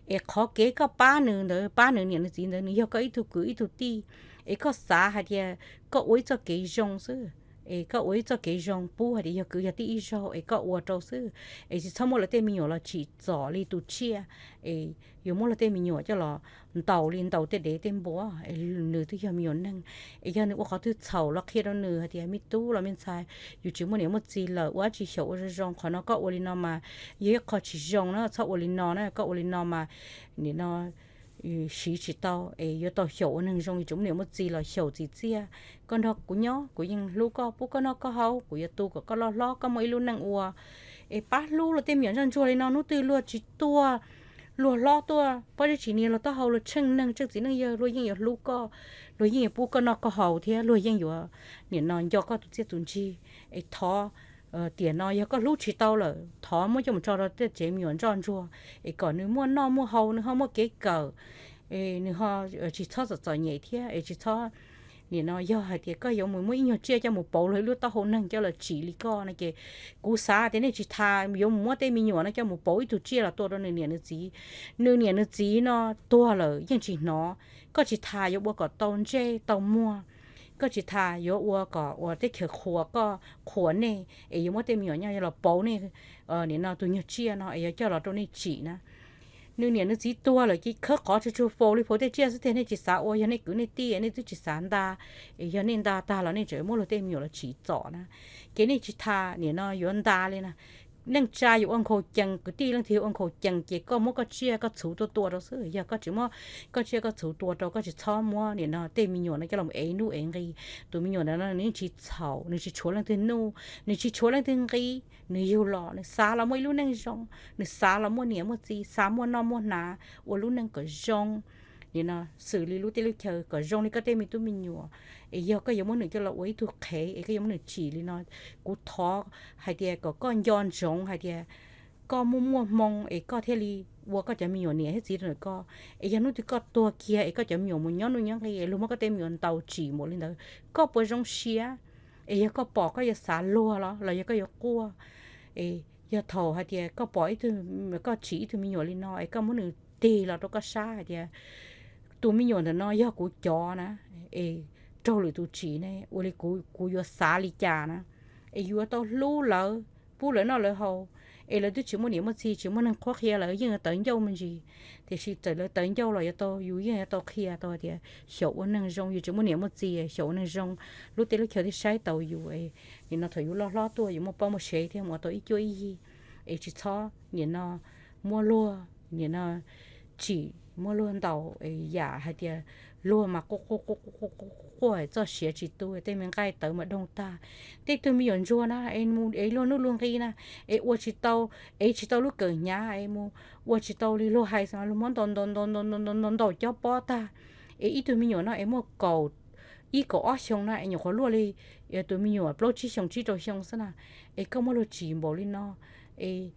Es qhov kev koj pab nws ntawd, pab nws niam nws txiv ntawd, nws yog koj ib tug kwv ib tug tij, es koj xav hais tias koj ua ib txoj kev zoo xwb, es koj ua ib txoj kev zoo pub hais tias yog kwv yog tij ib zaug es koj ua rau xwb, es tsis txhob muab luag tej me nyuam los tsim txom li tus tsiaj, es yuav muab luag tej me nyuam coj los ntaus li ntaus tej dev tej npua, es nws twb yog me nyuam neeg, es yog nws ua qhov twg txhaum los qhia rau nws hais tias me tub los me ntxhais, yus tsis muaj niam muaj txiv lawm, ua dab tsi xyaum ua zoo zoo, qhov no koj ua li no mas yog ib qho tsis zoo na, txhob ua li no na, koj ua li no mas nim no siv tsis tau, es yuav tau xyaum ua neeg zoo, yus tsis muaj niam muaj txiv los xyaum txim txiaj. Koj nrog kuv nyob kuv yeej hlub koj, pub koj noj koj haus, kuv yuav tu kom koj loj hlob koj muaj ib lub neej ua. Es pab hlub luag tej me nyuam ntsoj ntsuag li no, hnub twg luag tsis tuag, luag hlob tuaj pob zeb tsis nias luag taub hau, luag tsheej neeg tsheej txiv neej yawg, luag yeej yuav hlub koj, luag yeej yuav pub koj noj koj haus thiab luag yeej yuav nim no nco koj tus txiaj tus ntsig. Es thov tiam no yog koj hlub tsis tau lawm thov muab coj mus tso rau tej tsev me nyuam ntsoj ntsuag, es kom nws muaj noj muaj haus, nws ho muaj kev kawm, es nws ho tsis txhob txom txom nyem thiab, es tsis txhob nim no yog hais tias koj yuav mus muab ib nyuag tsiaj coj mus pauv luag ib lub taub hau neeg coj los tsim li koj no ces kuv xav tias nej tsis tas yuav mus muab tej me nyuam no coj mus pauv ib tug tsiaj los tua rau nws niam nws txiv. Nws niam nws txiv no tuag lawm yeej tsis hnov, koj tsis tas yuav ua kom tau ntsej tau muag, koj tsis tas yuav ua kom uas teb chaws qhuas koj qhuas nej es yuav muab tej me nyuam nyob los pauv nej nim no tus nyuag tsiaj no es yuav coj los rau nej tsim na. Nws niam nws txiv tuag lawm ces khawb qhov tsuag tsuag faus li faus tej tsiaj xwb tiag, nej tsis xav ua, yog nej kwv nej tij nej twb tsis xav nta, es yog nej nta tag los nej tseem muab luag tej me nyuam los tsim txom na. Ces nej tsis tas nim no yuav nta li na. Neej tsa yuav ua nkhaus cees, kwv tij leej twg yuav ua nkhaus cees ces koj muab koj tsiaj koj txhuv tuaj tua rau xwb. Yog koj tsis muab koj tsiaj koj txhuv tua rau, koj tsis txhob muab nim no tej me nyuam no coj los ev nuj ev nqi. Tus me nyuam ntawd no nws yeej tsis txhaum, nws tsis tshuav leej twg nuj, nws tsis tshuav leej twg nqi, nws yug los nws xav los muaj ib lub neej zoo, nws xav los muaj niam muaj txiv, xav muaj noj muaj hnav, ua lub neej kom zoo. Nim no xws li lub teb lub chaw kom zoo li koj tej me tub me nyuam, es yog koj yuav muab nws coj los ua ib tug qhev es koj yuav muab nws tsim li no, kuv thov hais tias kom koj nco ntsoov hais tias koj muaj muaj hmoo es koj thiaj li ua koj cov me nyuam niam thiab txiv rau ntawm koj. Es yog hnub twg koj tuag kiag es koj cov me nyuam mus nyob nuj nyob nqi es luag muab koj tej me nyuam ntaus tsim npaum li ntawd, koj puas zoo siab? Es yog koj pom koj yuav xav luag los los yog koj yuav quaj? Es yog thaum hais tias koj pom ib tug, koj tsim ib tug me nyuam li no es koj muab nws tig los rau koj sab hais tias tus me nyuam ntawm no yog kuv cov na, es raug lwm tus tsim ne ua li kuv, kuv yuav xav li cas na? Es yuav tau hlub lawv, pub lawv noj lawv haus, es lawv twb tsis muaj niam muaj txiv tsis muaj neeg qhuab qhia lawv yeej yuav tawv ncauj me ntsis. Tiam sis txawm lawv tawv ncauj los yuav tau, yus yeej yuav tau qhia tau hais tias xyaum ua neeg zoo, yus tsis muaj niam muaj txiv xyaum ua neeg zoo, lub teb lub chaw thiaj saib taus yus. Nim no thaum yus loj hlob tuaj yus muaj poj muaj sev thiaj mus ua tau ib cuab ib yig. Es tsis txhob nim no muab luag, nim no tsim, muab luag ntaus yam hais tias luag mas quaj quaj quaj quaj quaj quaj quaj txoj sia tsis tu, tej me nqaij tawv mas doog tag. Tej tug me nyuam ntsuag na es mus ev luag nuj luag nqi na, es ua tsis tau, ev tsis tau lub kawm hnyav es mus ua tsis tau li luag hais, luag muab ntaus ntaus ntaus ntaus ntaus ntaus ntaus cob pob tag. Es ib tug me nyuam no es muaj kaum ib kaum ob xyoo na es nyuam qhuav luaj li tus me nyuam plaub tsib xyoo tsib rau xyoo xwb na, es koj muab luag tsim npaum li no, es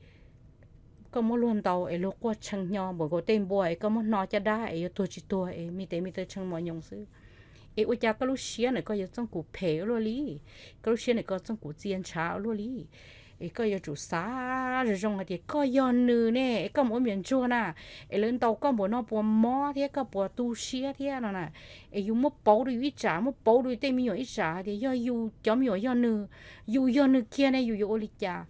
koj muab luag ntaus es luag quaj tshee hnyo npaum nkaus tej npua es koj muab hno caj dab es yuav tuag tsis tuag es me tes me taw tshee mos nyoos xwb. Es ua cas koj lub siab ntawm koj yuav txooj kuv phem ua luaj li? Koj lub siab ntawm koj txooj kuv txia ntshav ua luaj li? Es koj yuav tsum xav zoo zoo hais tias koj yog nws ne, es koj mus ua me nyuam ntsuag na, es lawv ntaus koj npaum no puas mob thiab koj puas tu siab thiab no na? Es yus muab pauv rau yus ib tsam, muab pauv rau yus tej me nyuam ib tsam hais tias yog yus cov me nyuam yog nws, yus yog nws kiag ne yus yuav ua li cas?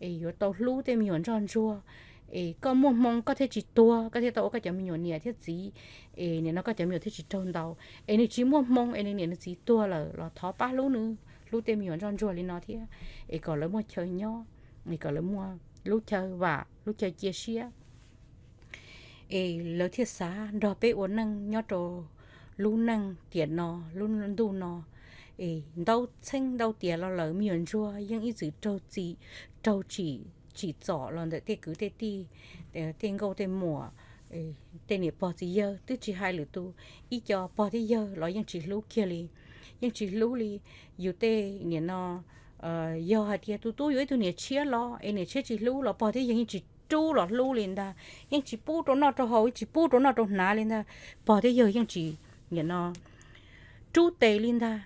Es yuav tau hlub tej me nyuam ntsoj ntsuag. Es koj muaj hmoo koj thiaj tsis tuag, koj thiaj tau ua koj cov me nyuam niam thiab txiv. Es nim no koj cov me nyuam thiaj tsis raug ntaus. Es nws tsis muaj hmoo es nws niam nws txiv tuag lawm los thov pab hlub nws, hlub tej me nyuam ntsoj ntsuag li no thiab, es kom lawv muaj chaw nyob, es kom lawv muaj lub chaw vam, lub chaw cia siab, es lawv thiaj xav nrog peb ua neej nyob rau lub neej tiam no, lub ntuj no. Es ntau txheej ntau tiam los lawm me nyuam ntsuag yeej ib txwm raug txim, raug tsim, tsim txom los ntawm tej kwv tej tij, tej nkauj tej muam, tej niam pog txiv yawg, twb tsis hais lwm tus, ib co pog thiab yawg los yeej tsis hlub kiag li, yeej tsis hlub li. Yus tej niam no, yog hais tias tus tub yuav ib tug niam tshiab los es niam tshiab tsis hlub los pog thiab yawg yeej tsis rub los hlub li ntag, yeej tsis pub rau noj rau haus, yeej tsis pub rau noj rau hnav li ntag, pog thiab yawg yeej tsis, niam no, rub tes li ntag.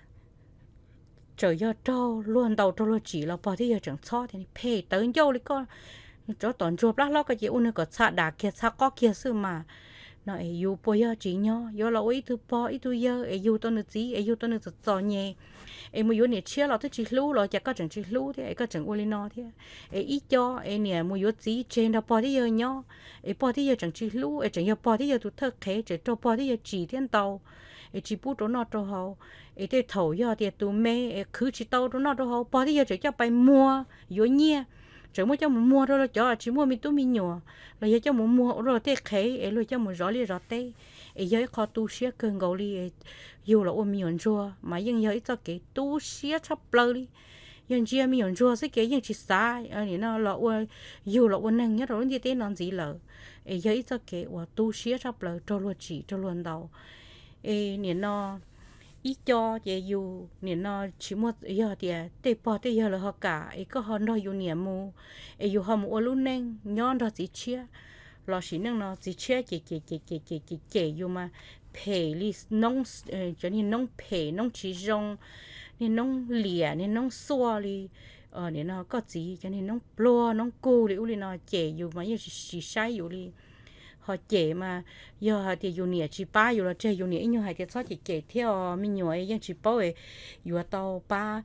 Txawm yog raug luag ntaus raug luag tsim los pog thiab yawg tseem txhob tias, phem tawv ncauj li koj, tsov tom ntsuag plab hlob koj ces ua nws kom txha dam kiag txha qob kiag xwb mas. No es yus puas yog tsim nyog yuav los ua ib tug pog ib tug yawg es yug tau nws txiv es yug tau nws txom txom nyem, es mus yuav niam tshiab los twb tsis hlub los cas koj tseem tsis hlub thiab es koj tseem ua li no thiab? Es ib co es niam mus yuav txiv tseg nrog pog thiab yawg nyob, es pog thiab yawg tseem tsis hlub, es tseem yog pog thiab yawg tus thawj qhev, tseem raug pog thiab yawg tsim thiab ntaus, es tsis pub rau noj rau haus. Es tej thaum yog tias tus me es khwv tsis tau rau noj rau haus, pog thiab yawg tseem coj pais muag yuav nyiaj, tseem muab coj mus muag rau luag cov tsis muaj me tub me nyuam, los yog coj mus muag ua luag tej qhev es luag coj mus zov liaj zov teb. Es yog ib qho tu siab kawg nkaus li. Yug los ua me nyuam ntsuag mas yeej yog ib txoj kev tu siab tshaj plaws li. Yog ntsia me nyuam ntsuag xwb ces yeej tsis xav, no los ua, yug los ua neeg nyob rau lub ntiaj teb no ntxiv lawm, es yog ib txoj kev uas tu siab tshaj plaws raug luag tsim raug luag ntaus. Es niam no ib co ces yus niam no tsis muaj, yog tias tej pog tej yawg lawv ho kam es koj ho nrog yus niam mus, es yus ho mus ua lub neej nyob nrog txiv tshiab, los sim neej no txiv tshiab ces cem cem cem cem cem yus mas phem li noob, cov niag noob phem noob tsis zoo, niag noob liam niag noob xuaj li. Niam no koj txiv cov niag noob pluag noob kug li ub li no cem yus mas yeej tsis saib yus li. Ho cem mas yog hais tias yus niam tsis pab yus los tseg, yus niam ib nyuag hais tias txhob cem cem thiab os, me nyuam yeej tsis paub, yuav tau pab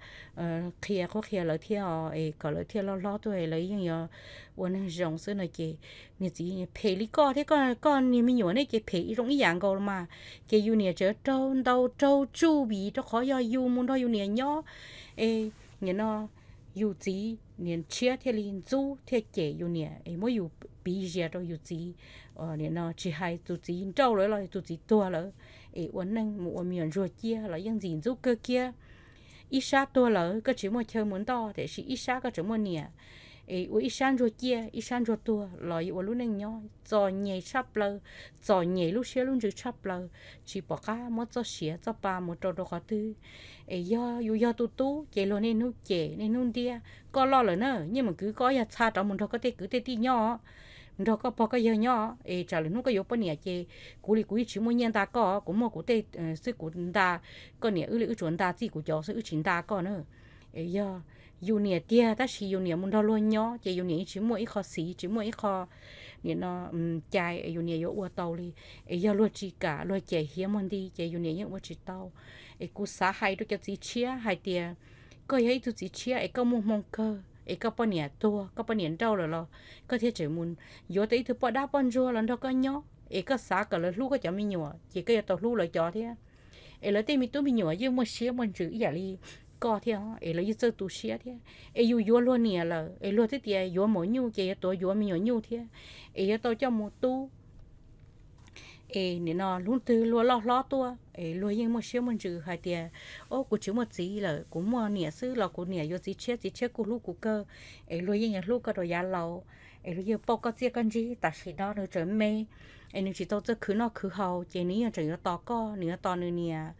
qhia qhuab qhia lawv thiab os, es kom lawv thiaj loj hlob tuaj lawv yeej yuav ua neeg zoo xwb no ces niag txiv phem li koj thiab koj niag me nyuam ne ces phem zoo ib yam nkaus los mas. Ces yus niam tseem raug ntaus raug tsuj vim rau qhov yog yus mus nrog yus niam nyob, es niam no yus txiv niam tshiab thiaj li ntxub thiaj cem yus niam es muab yus piv zias rau yus txiv. Niam no tsis hais tus txiv nrauj lawm los tus txiv tuag lawm, es ua neej mus ua me nyuam ntsuag ciaj los yeej ntxim ntxub kawg kiag. Ib sab tuag lawm koj tsis muaj chaw mus ntoj tiam sis ib sab koj tseem muaj niam, es ua ib sab ntsuag ciaj ib sab ntsuag tuag los yuav ua lub neej nyob txom nyem tshaj plaws, txom nyem lub siab lub ntsws tshaj plaws, tsis pom qab muab txoj sia txoj pa mus rau rau qhov twg. Es yog yus yog tus tub ces luag niaj hnub cem niaj hnub ntiab, koj loj lawm na, nyiaj mus kwv koj yog txha rov mus nrog koj tej kwv tej tij nyob, nrog koj pog koj yawg nyob, es tsam lwm hnub koj yuav poj niam ces kuv li kuv yeej tsis muaj nyiaj nta koj, kuv muaj kuv tej xwb kuv nta koj niam, wb li wb tsuas nta txij kuv cov xwb wb tsis nta koj na. Es yog yus niam tiag tab sis yus niam mus nrog luag nyob ces yus niam yeej tsis muaj ib qho xiv tsis muaj ib qho niam no cai es yus niam yuav ua tau li. Es yog luag tsis kam luag cem hiav muag nti ces yus niam yeej ua tsis tau. Es kuv xav hais rau cov txiv tshiab hais tias koj yog ib tug txiv tshiab es koj muaj hmoo kawg es koj poj niam tuag koj poj niam nrauj lawm los koj thiaj tseem mus yuav tau ib tug poj dab poj ntsuag los nrog koj nyob es koj xav kom lawv hlub koj cov me nyuam ces koj yuav tau hlub lawv cov thiab. Es lawv tej me tub me nyuam yeej muaj siab muaj ntsws ib yam li koj thiab es lawv yeej txawj tu siab thiab. Es yus yuav luag niam lawm es luag twb tias yuav maum nyuj ces yuav tuav yuav me nyuam nyuj thiab, es yuav tau coj mus tub. Es nim no hnub twg luag loj hlob tuaj es luag yeej muaj siab muaj ntsws hais tias, o, kuv tsis muaj txiv lawm, kuv muaj niam xwb los kuv niam yuav txiv tshiab, txiv tshiab kuj hlub kuv kawg. Es luag yeej yuav hlub koj rau yav laus, es luag yeej pauj koj txiaj koj ntsig tam sim no nws tseem me, es nws tsis tau txawj khwv noj khwv haus ces nws yeej tseem yuav tos koj, nws yuav tos nws niam.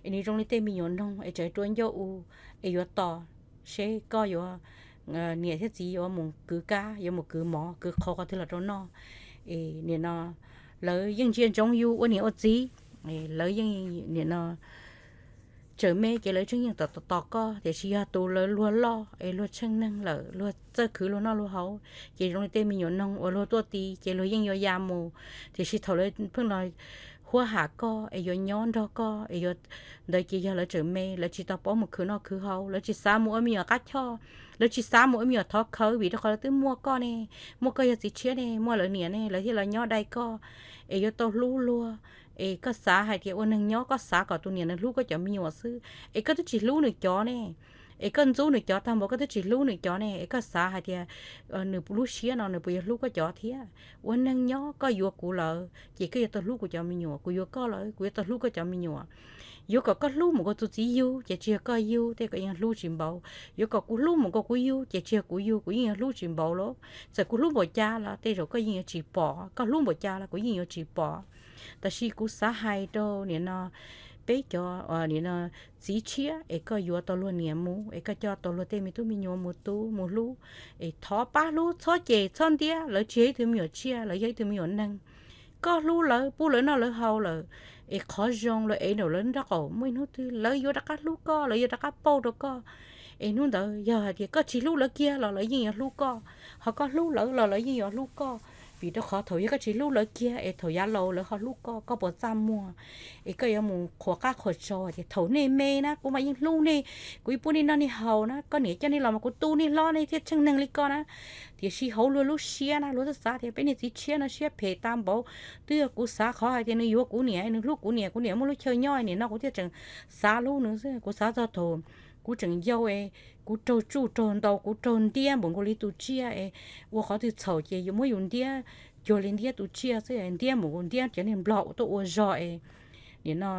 Es nws zoo li tej me nyuam noog es tseem rua ncauj u, es yuav tos seb koj yuav, niam thiab txiv yuav mus kwv kab, yuav mus kwv mov kwv qhauv qhov twg los rau noj. Es nim no lawv yeej ntsia ntsoov yus ua niam ua txiv, lawv yeej nim no tseem me ces lawv tseem yeej tos tos koj, tiam sis yog tus lawv luag loj es luag tsheej neeg lawm, luag txawj khwv luag noj luag haus, ces zoo li tej me nyuam noog uas luag tuaj ti ces luag yeej yuav ya mus. Tiam sis thaum lawv pheej los huab ham koj es yuav nyob nrog koj es yuav, ntawd ces yog lawv tseem me, lawv tsis tau paub mus khwv noj khwv haus, lawv tsis xav mus ua me nyuam qab choj, lawv tsis xav mus ua me nyuam thov khawv vim rau qhov lawv twb muaj koj ne, muaj koj yog txiv tshiab ne, muaj lawv niam ne, lawv thiaj los nyob dai koj, es yuav tau hlub luag. Es koj xav hais tias ua neeg nyob koj xav kom tus niam nws hlub koj cov me nyuam xwb, es koj twb tsis hlub nws cov ne. Es koj ntxub nws cov tag npaum, koj twb tsis hlub nws cov ne, es koj xav hais tias nws lub siab no nws puas yuav hlub koj cov thiab? Ua neeg nyob koj yuav kuv lawm ces koj yuav tau hlub kuv cov me nyuam, kuv yuav koj lawm kuv yuav tau hlub koj cov me nyuam. Yuav kom koj hlub mus nkaus tus txiv yug ces tsis yog koj yug, tej kom yeej hlub tsis npaum. Yuav kom kuv hlub mus nkaus kuv yug ces tsis yog kuv yug, kuv yeej yuav hlub tsis npaum los. Txawm kuv hlub npaum cas los tej zaum koj yeej yuav tsis pom, koj hlub npaum cas los kuv yeej yuav tsis pom. Tab sis kuv xav hais rau nim no peb cov nim no txiv tshiab es koj yuav tau luag niam mus, es koj coj tau luag tej me tub me nyuam mus tu mus hlub, es thov pab hlub, txhob cem txhob ntiab, lawv tsis yog ib tug me nyuam tsiaj, lawv yog ib tug me nyuam neeg. Koj hlub lawv, pub lawv noj lawv haus lawm, es qhov zoo los ev nraum lawv nraub qaum, muaj ib hnub twg lawv yuav rov qab hlub koj, lawv yuav rov qab pauj rau koj. Es hnub ntawd yog hais tias koj tsis hlub lawv kiag los lawv yeej yuav hlub koj, ho koj hlub lawv los lawv yeej yuav hlub koj. Vim rau qhov thaum yog koj tsis hlub lawv kiag es thaum yav laus lawv ho hlub koj, koj puas txaj muag? Es koj yuav mus qhuas qab qhuas tsaus tias thaum nej me na kuv mas yeej hlub nej, kuv yeej pub nej noj nej haus na, koj niam coj nej los mas kuv tu nej hlob nej thiaj tsheej neeg li koj na. Tiam sis hauv luag lub siab na luag twb xav tias peb niag txiv tshiab no siab phem tag npaum, twb yog kuv xav qhov hais tias nws yuav kuv niam, nws hlub kuv niam, kuv niam muaj lub chaw nyob, nim no kuv thiaj tseem xav hlub nws xwb. Kuv xav txog thaum kuv tseem yau es kuv raug tsuj raug ntaus, kuv raug ntiab npaum nkaus li tus tsiaj es ua qhov twg txhaum ces yus muab yus ntiab cuag li ntiab tus tsiaj xwb, ntiab npaum nkaus ntiab cov niag nplog tuaj ua zog es nim no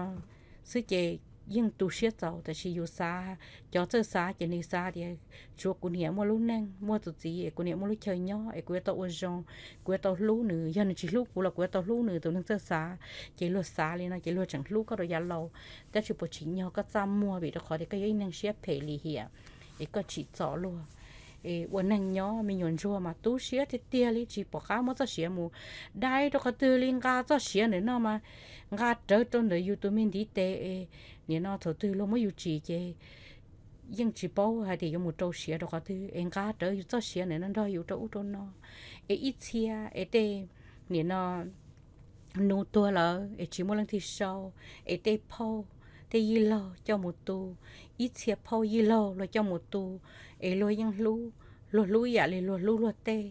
xwb ces yeej tu siab txaus. Tab sis yus xav, cov txawj xav ces nws xav tias tsuav kuv niam muaj lub neej muaj tus txiv es kuv niam muaj lub chaw nyob es kuv yuav tau ua zoo, kuv yuav tau hlub nws, yog nws tsis hlub kuv los kuv yuav tau hlub nws. Tus neeg txawj xav ces luag xav li no ces luag tseem hlub koj rau yav laus. Tab sis puas tsim nyog koj txaj muag vim rau qhov tias koj yog ib neeg siab phem lim hiam es koj tsim txom luag. Es ua neeg nyob me nyuam ntsuag mas tu siab tiag tiag li, tsis pom qab muab txoj sia mus dai rau qhov twg li. Nqa txoj sia ntawm no mas nqa rawv rau ntawm yus tus me ntiv tes es nim no thaum twg luag muab yus tsim ces yeej tsis paub hais tias yuav mus rau siav rau qhov twg es nqa rawv yus txoj sia ntawm no nrog yus rau ub rau no. Es ib txhia es tej nim no nus tuag lawm es tsis muaj leej twg sau, es tej phauj tej yij laug coj mus tu, ib txhia phauj yij laug luag coj mus tu, es luag yeej hlub, luag hlub ib yam li luag hlub luag tej,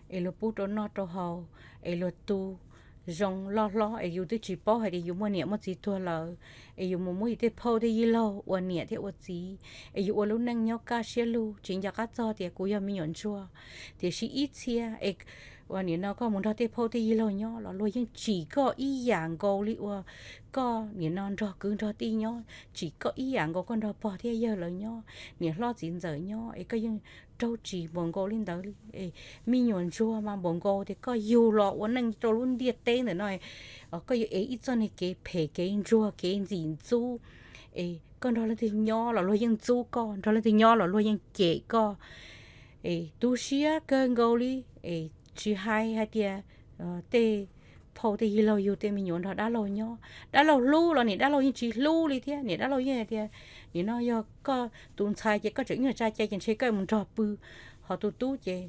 es luag pub rau noj rau haus, es luag tu zoo loj hlob, es yus twb tsis paub hais tias yus muaj niam muaj txiv tuag lawm, es yus mus muab yus tej phauj tej yij laug ua niam thiab ua txiv, es yus ua lub neej nyob kaj siab lug tsis nco qab txog tias kuv yog me nyuam ntsuag. Tiam sis ib txhia es ua nim no koj mus nrog tej phauj tej yij laug nyob los luag yeej tsim koj ib yam nkaus li uas koj nim no nrog kwv nrog tij nyob, tsim koj ib yam nkaus koj nrog pog thiab yawg lawv nyob, niam hlob txiv ntxawm nyob, es koj yeej raug tsim npaum nkaus li ntawd li. Es me nyuam ntsuag mas npaum nkaus tias koj yug los ua neej rau lub ntiaj teb ntawm no, koj yuav ev ib txoj niag kev phem kev ntsuag kev ntxim ntxub. Es koj nrog leej twg nyob los luag yeej ntxub koj, nrog leej twg nyob los luag yeej cem koj. Es tu siab kawg nkaus li. Es tsis hais hais tias tej phauj tej yij laug yug tej me nyuam nrog dab laug nyob, dab laug hlub los niam dab laug yeej tsis hlub li thiab. Niam dab laug yeej hais tias nim no yog koj tus ntxhais ces koj tseem ib nyuag tsa cai ces ntshe koj mus nrog pw, ho tus tub ces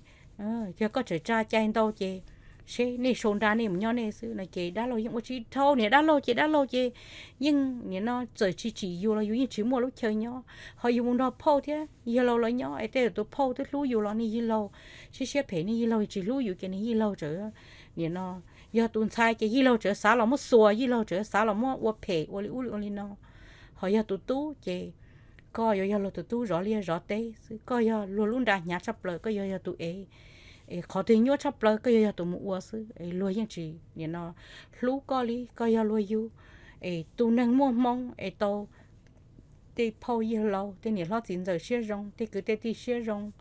yog koj tseem tsa cai ntau ces seb nej sau nra nej mus nyob nej xwb no. Ces dab laug yeej ua tsis dhau, niam dab laug ces dab laug ces yeej nim no txawm tsis tsim yus los yus yeej tsis muaj lub chaw nyob, ho yus mus nrog phauj thiab yawg laus lawv nyob es tej tus phauj twb hlub yus los niag yij laug siab siab phem, niag yij laug tsis hlub yus ces niag yij laug txawm nim no yog tus ntxhais ces yij laug txawm xav los muab xuas, yij laug txawm xav los muab ua phem ua li ub li ua li no. Ho yog tus tub ces koj yuav yog luag tus tub zov liaj zov teb xwb, koj yog luag lub nra hnyav tshaj plaws, koj yuav yog tus ev, es qhov twg nyuaj tshaj plaws koj yuav yog tus mus ua xwb. Es luag yeej tsis nim no hlub koj li, koj yog luag yug. Es tus neeg muaj hmoo es tau tej phauj yawg laus tej niam hlob txiv ntxawm siab zoo, tej kwv tej tij siab zoo,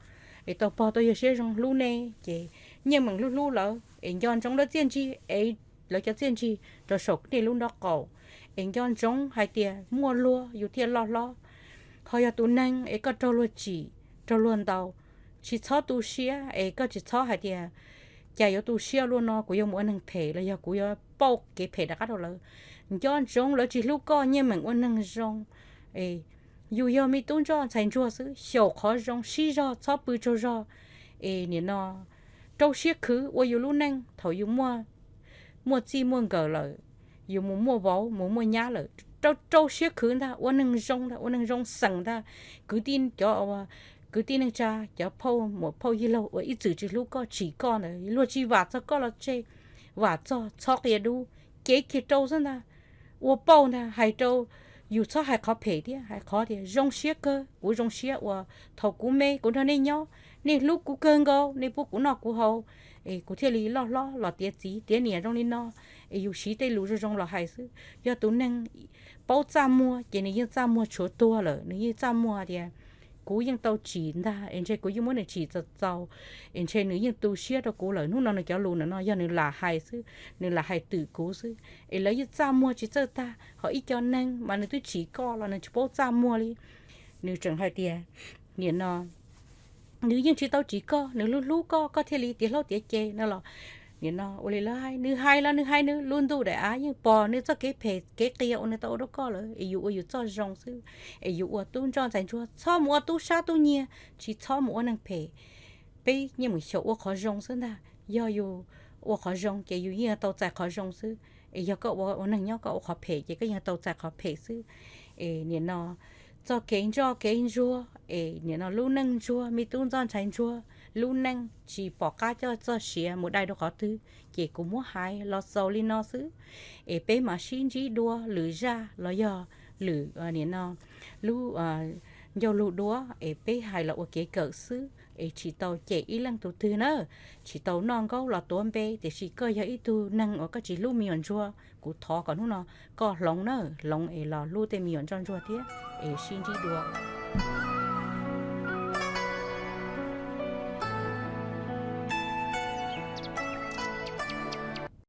es tau pog tau yawg siab zoo hlub nej ces nyiaj meem hlub hlub lawv es nco ntsoov lawv txiaj ntsig, es lawv cov txiaj ntsig rau saum nej lub nraub qaum, es nco ntsoov hais tias muaj luag yus thiaj loj hlob. Ho yog tus neeg es koj raug luag tsim, raug luag ntaus, tsis txhob tu siab, es koj tsis txhob hais tias cas yuav tu siab luaj no, kuv yuav mus ua neeg phem los yog kuv yuav pauj kev phem rov qab rau lawv. Nco ntsoov lawv tsis hlub koj, nyiaj meem ua neeg zoo. Yus yog me tub ntsoj ntxhais ntsuag xwb, xyaum qhov zoo, sib zog txhob pw tsaug zog. Es nim no rau siab khwv ua yus lub neej, thaum yus muaj txij muaj nkawm lawm, yus mus muaj vauv mus muaj nyab lawm, rau rau siab khwv ntag, ua neeg zoo ntag, ua neeg zoo xeem ntag. Kwv tij cov, kwv tij neej tsa, cov phauj muam phauj yij laug uas ib txwm tsis hlub koj tsim koj ntawd luag tsis vam txog koj los tseg, vam txog txhob qia dub, cev kiag rau xwb ntag. Ua pauj ntag, hais rau yus txhob hais qhov phem thiab, hais qhov tias zoo siab kawg, kuv zoo siab uas thaum kuv me kuv nrog nej nyob, nej hlub kuv kawg nkaus, nej pub kuv noj kuv haus, es kuv thiaj li loj hlob los tiav txiv tiav niam zoo li no. Es yus siv tej lus zoo zoo los hais xwb. Yog tus neeg paub txaj muag ces nws yeej txaj muag tshuav tuag lawm, nws yeej txaj muag tias kuv yeej tau tsim ntag, es ntshe kuv yeej muab nws tsim txaus txaus, es ntshe nws yeej tu siab rau kuv lawm. Hnub no nws cov lus ntawm no yog nws lam hais xwb, nws lam hais twm kuv xwb, es lawv yeej txaj muag tsis txawj tag. Ho ib co neeg mas nws twb tsim koj los nws tsis paub txaj muag li. Nws tseem hais tias, nim no nws yeej tsis tau tsim koj, nws hlub hlub koj, koj thiaj li tiav hlob tiav ce no los, nim no ua li lawv hais, nws hais los nws hais nws lub ntuj daim av yeej pom nws txoj kev phem kev qias uas nws tau ua rau koj lawm. Es yus ua yus txoj zoo xwb, es yus ua tub ntsoj ntxhais ntsuag, txhob mus ua tub sab tub nyiag, tsis txhob mus ua neeg phem. Peb yeej mus xyaum ua qhov zoo xwb ntag. Yog yus ua qhov zoo ces yus yeej tau txais qhov zoo xwb. Es yog koj ua ua neeg nyob koj ua qhov phem ces koj yeej tau txais qhov phem xwb. Es nim no txoj kev ntsoj kev ntsuag, es nim no lub neej ntsuag, me tub ntsoj ntxhais ntsuag, lub neej tsis pom qab coj txoj sia mus dai rau qhov twg, ces kuv muab hais los xaus li no xwb. Es peb mam sib ntsib dua lwm zaj los yog lwm, nim no lub ncauj lus dua, es peb hais los ua kev kawm xwb, es tsis tau cem ib leej tus twg na, tsis tau noj nkaub los tuav npe, tiam sis koj yog ib tug neeg uas koj tsis hlub me nyuam ntsuag, kuv thov kom hnub no koj hloov na, hloov es los hlub tej me nyuam ntsoj ntsuag thiab, es sib ntsib dua.